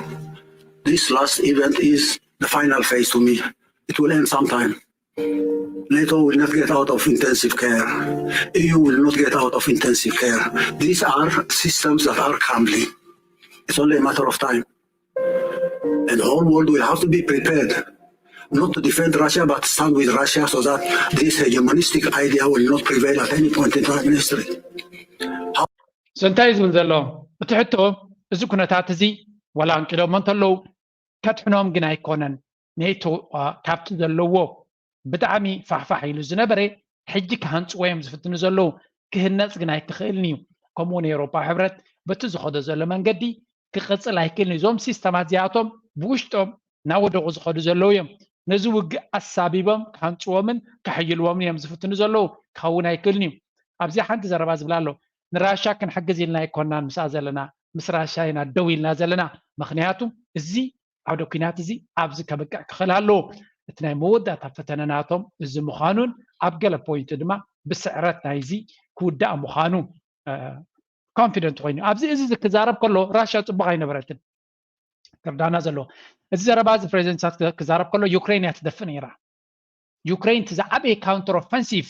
This last event is the final phase to me. It will end sometime. NATO will not get out of intensive care. E U will not get out of intensive care. These are systems that are crumbling. It's only a matter of time. And the whole world will have to be prepared not to defend Russia but stand with Russia so that this hegemonistic idea will not prevail at any point in time in history. So እንታይ እዩ ዝብል ዘሎ እቲ ሕቶ? እዚ ኩነታት እዚ ዋላ ኣንቂዶሞ እንተለዉ ከድሕኖም ግን ኣይኮነን። ኔቶ ካብቲ ዘለዎ ብጣዕሚ ፋሕፋሕ ኢሉ ዝነበረ ሕጂ ክሃንፅዎ እዮም ዝፍትኑ ዘለዉ። ክህነፅ ግን ኣይክኽእልን እዩ። ከምኡ እውን ኤውሮፓ ሕብረት በቲ ዝኸዶ ዘሎ መንገዲ ክቕፅል ኣይክእልን እዩ። እዞም ሲስተማት እዚኣቶም ብውሽጦም እናወደቑ ዝኸዱ ዘለዉ እዮም። ነዚ ውግእ ኣሳቢቦም ክሃንፅዎምን ከሕይልዎምን እዮም ዝፍትኑ ዘለዉ። ክኸውን ኣይክእልን እዩ። ኣብዚኣ ሓንቲ ዘረባ ዝብላ ኣሎ። ንራሻ ክንሕግዝ ኢልና ኣይኮናን ምስኣ ዘለና፣ ምስ ራሻ ኢና ደው ኢልና ዘለና። ምክንያቱ እዚ ዓውደ ኲናት እዚ ኣብዚ ከብቅዕ ክኽእል ኣለዎ። እቲ ናይ መወዳእታ ፈተነ ናቶም እዚ ምዃኑን ኣብ ገለ ፖይንት ድማ ብስዕረት ናይዚ ክውዳእ ምዃኑ ኮንፊደንት ኮይኑ ኣብዚ እዚ ክዛረብ ከሎ ራሻ ፅቡቅ ኣይነበረትን። ክርዳና ዘለዎ እዚ ዘረባ እዚ ፕሬዚደንት ሳት ክዛረብ ከሎ ዩክሬን እያ ትደፍእ ነይራ። ዩክሬን እቲ ዝዓበየ ካውንተር ኦፈንሲቭ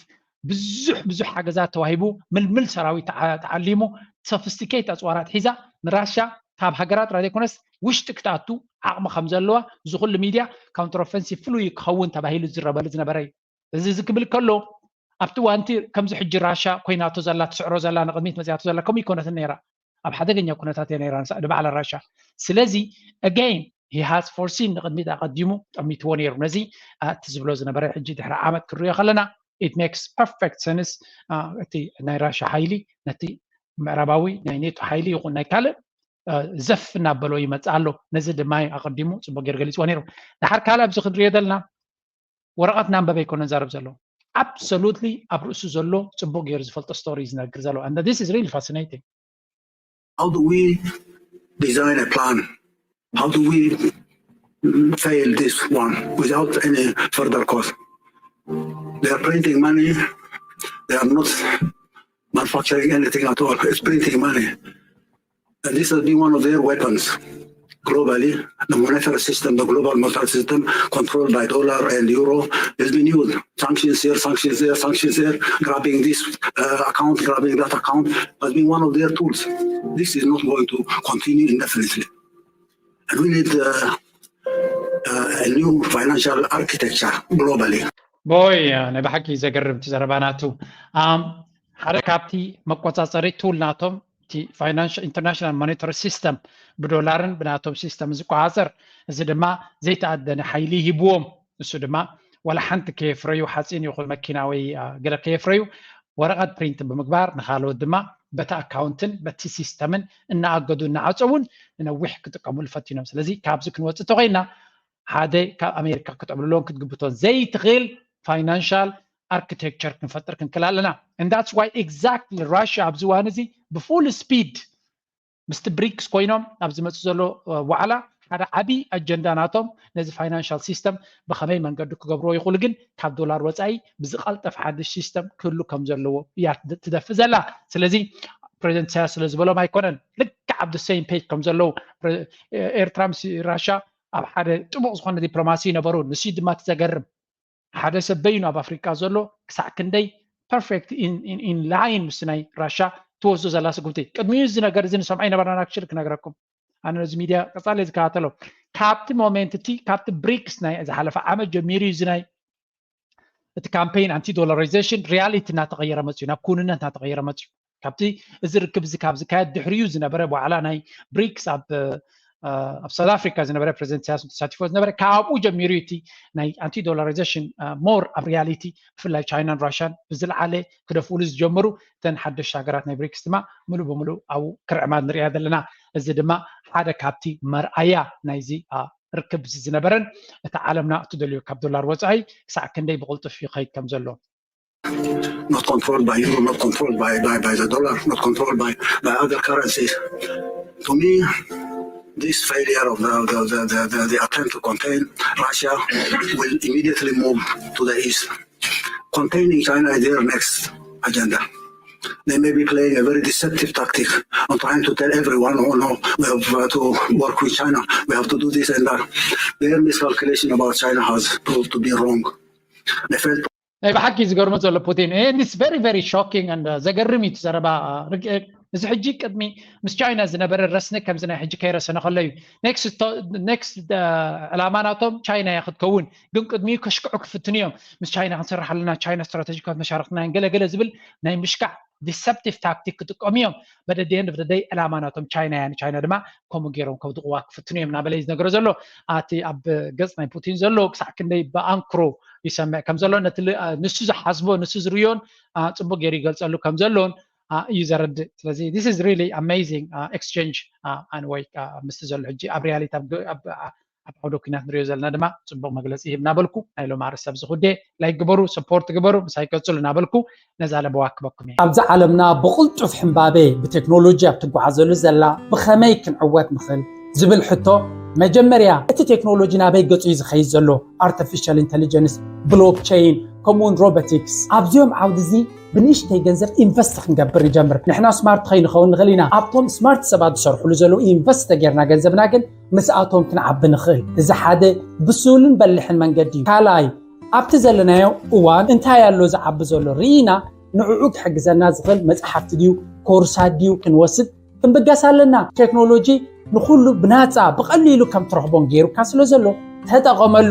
ብዙሕ ብዙሕ ሓገዛት ተዋሂቡ ምልምል ሰራዊት ተዓሊሙ ሶፊስቲኬት ኣፅዋራት ሒዛ ንራሻ ካብ ሃገራት ጥራይ ዘይኮነስ ውሽጢ ክትኣቱ ዓቕሚ ከም ዘለዋ እዚ ኩሉ ሚድያ ካውንተር ኦፈንሲቭ ፍሉይ ክኸውን ተባሂሉ ዝረበሉ ዝነበረ እዩ። እዚ እዚ ክብል ከሎ ኣብቲ ዋንቲ ከምዚ ሕጂ ራሻ ኮይናቶ ዘላ ትስዕሮ ዘላ ንቅድሚት መፅያቶ ዘላ ከምኡ ይኮነትን ነይራ። ኣብ ሓደገኛ ኩነታት እያ ነይራ ንሳ ንባዕላ ራሻ። ስለዚ again he has foreseen ንቅድሚት ኣቀዲሙ ጠሚትዎ ነይሩ ነዚ እቲ ዝብሎ ዝነበረ ሕጂ ድሕሪ ዓመት ክንሪኦ ከለና it makes perfect sense። እቲ ናይ ራሻ ሓይሊ ነቲ ምዕራባዊ ናይ ኔቶ ሓይሊ ይኹን ናይ ካልእ ዘፍ እናበሎ ይመፅእ ኣሎ። ነዚ ድማ ኣቀዲሙ ፅቡቅ ገይሩ ገሊፅዎ ነይሩ። ድሓር ካልእ ኣብዚ ክንሪኦ ዘለና ወረቐት ናንበበ ኣይኮነን ዛረብ ዘሎ። Absolutely ኣብ ርእሱ ዘሎ ፅቡቅ ገይሩ ዝፈልጦ ስቶሪ እዩ ዝነግር ዘሎ። And this is really fascinating. How do we design a plan? How do we fail this one without any further cost? They are printing money. They are not manufacturing anything at all. It's printing money. And this has been one of their weapons. Globally, the monetary system, the global monetary system controlled by dollar and euro has been used. Sanctions here, sanctions there, sanctions there, grabbing this uh, account, grabbing that account has been one of their tools. This is not going to continue indefinitely. And we need uh, uh, a new financial architecture globally. ቦይ ናይ ብሓቂ ዘገርም እቲ ዘረባ ናቱ ሓደ ካብቲ መቆፃፀሪ ቱል ናቶም ኢንተርናሽናል ሞኔታሪ ሲስተም ብዶላርን ብናቶም ሲስተም ዝቆፃፀር እዚ ድማ ዘይተኣደነ ሓይሊ ሂብዎም። እሱ ድማ ዋላ ሓንቲ ከየፍረዩ ሓፂን ይኹን መኪና ወይ ገለ ከየፍረዩ ወረቐት ፕሪንት ብምግባር ንካልኦት ድማ በቲ ኣካውንትን በቲ ሲስተምን እናኣገዱ እናዓፀውን ንነዊሕ ክጥቀሙሉ ፈቲኖም። ስለዚ ካብዚ ክንወፅእ ተኮይና ሓደ ካብ ኣሜሪካ ክጠብልሎን ክትግብቶን ዘይትኽእል ፋይናንሻል ኣርክቴክቸር ክንፈጥር ክንክእል ኣለና። And that's why exactly ራሽያ ኣብዚ እዋን እዚ ብፉል ስፒድ ምስቲ ብሪክስ ኮይኖም ኣብ ዝመፅእ ዘሎ ዋዕላ ሓደ ዓብዪ ኣጀንዳ ናቶም ነዚ ፋይናንሻል ሲስተም ብኸመይ መንገዱ ክገብርዎ ይኽእሉ ግን ካብ ዶላር ወፃኢ ብዝቐልጠፍ ሓድሽ ሲስተም ክህሉ ከም ዘለዎ እያ ትደፍእ ዘላ። ስለዚ ፕሬዚደንት ኢሳያስ ስለ ዝበሎም ኣይኮነን። ልክዕ ኣብ the same page ከም ዘለዉ ኤርትራ ምስ ራሻ ኣብ ሓደ ጥቡቕ ዝኾነ ዲፕሎማሲ ይነበሩ። ንሱ ድማ እቲ ዘገርም ሓደ ሰብ በይኑ ኣብ ኣፍሪቃ ዘሎ ክሳዕ ክንደይ perfect in line ምስ ናይ ራሻ ትወስዶ ዘላ ስጉምቲ። ቅድሚኡ እዚ ነገር እዚ ንሰምዖ ኣይነበርናን። ኣክቹሊ ክነግረኩም ኣነ ነዚ ሚድያ ቀፃሊ ዝከታተሎ ካብቲ ሞሜንት እቲ ካብቲ ብሪክስ ናይ ዝሓለፈ ዓመት ጀሚሩ እዚ ናይ እቲ ካምፔን ኣንቲ ዶላራይዜሽን ሪያሊቲ እናተቀየረ መፅዩ ናብ ክውንነት እናተቀየረ መፅዩ። ካብቲ እዚ ርክብ እዚ ካብ ዝካየድ ድሕሪኡ ዝነበረ በዓላ ናይ ብሪክስ ኣብ ኣብ ሳውት ኣፍሪካ ዝነበረ ፕሬዚደንት ኢሳያስ ተሳቲፎ ዝነበረ ካብኡ ጀሚሩ እቲ ናይ ኣንቲ ዶላራይዜሽን ሞር ኣብ ሪያሊቲ ብፍላይ ቻይናን ራሽያን ብዝለዓለ ክደፍኡሉ ዝጀመሩ እተን ሓደሽቲ ሃገራት ናይ ብሪክስ ድማ ምሉእ ብምሉእ ኣብኡ ክርዕማ ንሪኣ ዘለና። እዚ ድማ ሓደ ካብቲ መርኣያ ናይዚ ርክብ ዝነበረን እቲ ዓለምና እትደልዮ ካብ ዶላር ወፃኢ ክሳዕ ክንደይ ብቕልጡፍ ይኸይድ ከም ዘሎ not controlled by euro, not controlled by, by, by the dollar, not controlled by, by other currencies. To me, this failure of the, the, the, the, the attempt to contain Russia will immediately move to the east. Containing China is their next agenda. They may be playing a very deceptive tactic on trying to tell everyone, oh no, we have uh, to work with China, we have to do this and that. Their miscalculation about China has proved to be wrong. They failed ናይ ብሓቂ ዝገርሞ ዘሎ ፑቲን it's very very shocking and ዘገርም እዩ ዘረባ። እዚ ሕጂ ቅድሚ ምስ ቻይና ዝነበረ ረስኒ ከምዚ ናይ ሕጂ ከይረሰነ ከሎ እዩ። ኔክስት ዕላማ ናቶም ቻይና እያ ክትከውን፣ ግን ቅድሚኡ ከሽክዑ ክፍትኑ እዮም። ምስ ቻይና ክንሰርሕ ኣለና፣ ቻይና ስትራቴጂካት መሻርክትና እየን ገለገለ ዝብል ናይ ምሽካዕ ዲሰፕቲቭ ታክቲክ ክጥቀሙ እዮም። በደደየን ብደደይ ዕላማ ናቶም ቻይና እያ። ንቻይና ድማ ከምኡ ገይሮም ከውድቕዋ ክፍትኑ እዮም እናበለ እዩ ዝነገሮ ዘሎ። ኣቲ ኣብ ገፅ ናይ ፑቲን ዘሎ ክሳዕ ክንደይ ብኣንክሮ ይሰምዕ ከም ዘሎ፣ ነቲ ንሱ ዝሓስቦ ንሱ ዝርዮን ፅቡቅ ገይሩ ይገልፀሉ ከም ዘሎን እዩ ዘረድእ። ስለዚ this is really amazing exchange ወይ ምስቲ ዘሎ ሕጂ ኣብ ሪያሊቲ ኣብ ዓውደ ኩናት ንሪኦ ዘለና ድማ ፅቡቅ መግለፂ ይህብ እናበልኩ ናይ ሎም ኣርእስቲ ኣብዚ ኩዴ ላይክ ግበሩ፣ ሰፖርት ግበሩ፣ ምሳይ ቀፅሉ እናበልኩ ነዛ ለበዋ ክበኩም እየ። ኣብዚ ዓለምና ብቕልጡፍ ሕምባቤ ብቴክኖሎጂ ኣብ ትጓዓዘሉ ዘላ ብኸመይ ክንዕወት ንኽእል ዝብል ሕቶ መጀመርያ እቲ ቴክኖሎጂ ናበይ ገፁ እዩ ዝኸይድ ዘሎ? ኣርቲፊሻል ኢንቴሊጀንስ፣ ብሎክቸይን ከምኡውን ሮቦቲክስ ኣብዚኦም ዓውዲ እዚ ብንእሽተይ ገንዘብ ኢንቨስት ክንገብር ንጀምር። ንሕና ስማርት ከይንኸውን ንኽእል ኢና። ኣብቶም ስማርት ሰባት ዝሰርሕሉ ዘለዉ ኢንቨስት ተጌርና ገንዘብና ግን ምስኣቶም ክንዓቢ ንኽእል። እዚ ሓደ ብሱልን በሊሕን መንገዲ እዩ። ካልኣይ ኣብቲ ዘለናዮ እዋን እንታይ ኣሎ ዝዓቢ ዘሎ ርኢና ንዕኡ ክሕግዘና ዝኽእል መፅሓፍቲ ድዩ ኮርሳት ድዩ ክንወስድ ክንብገስ ኣለና። ቴክኖሎጂ ንኹሉ ብናፃ ብቐሊሉ ከም ትረኽቦን ገይሩካ ስለ ዘሎ ተጠቐመሉ።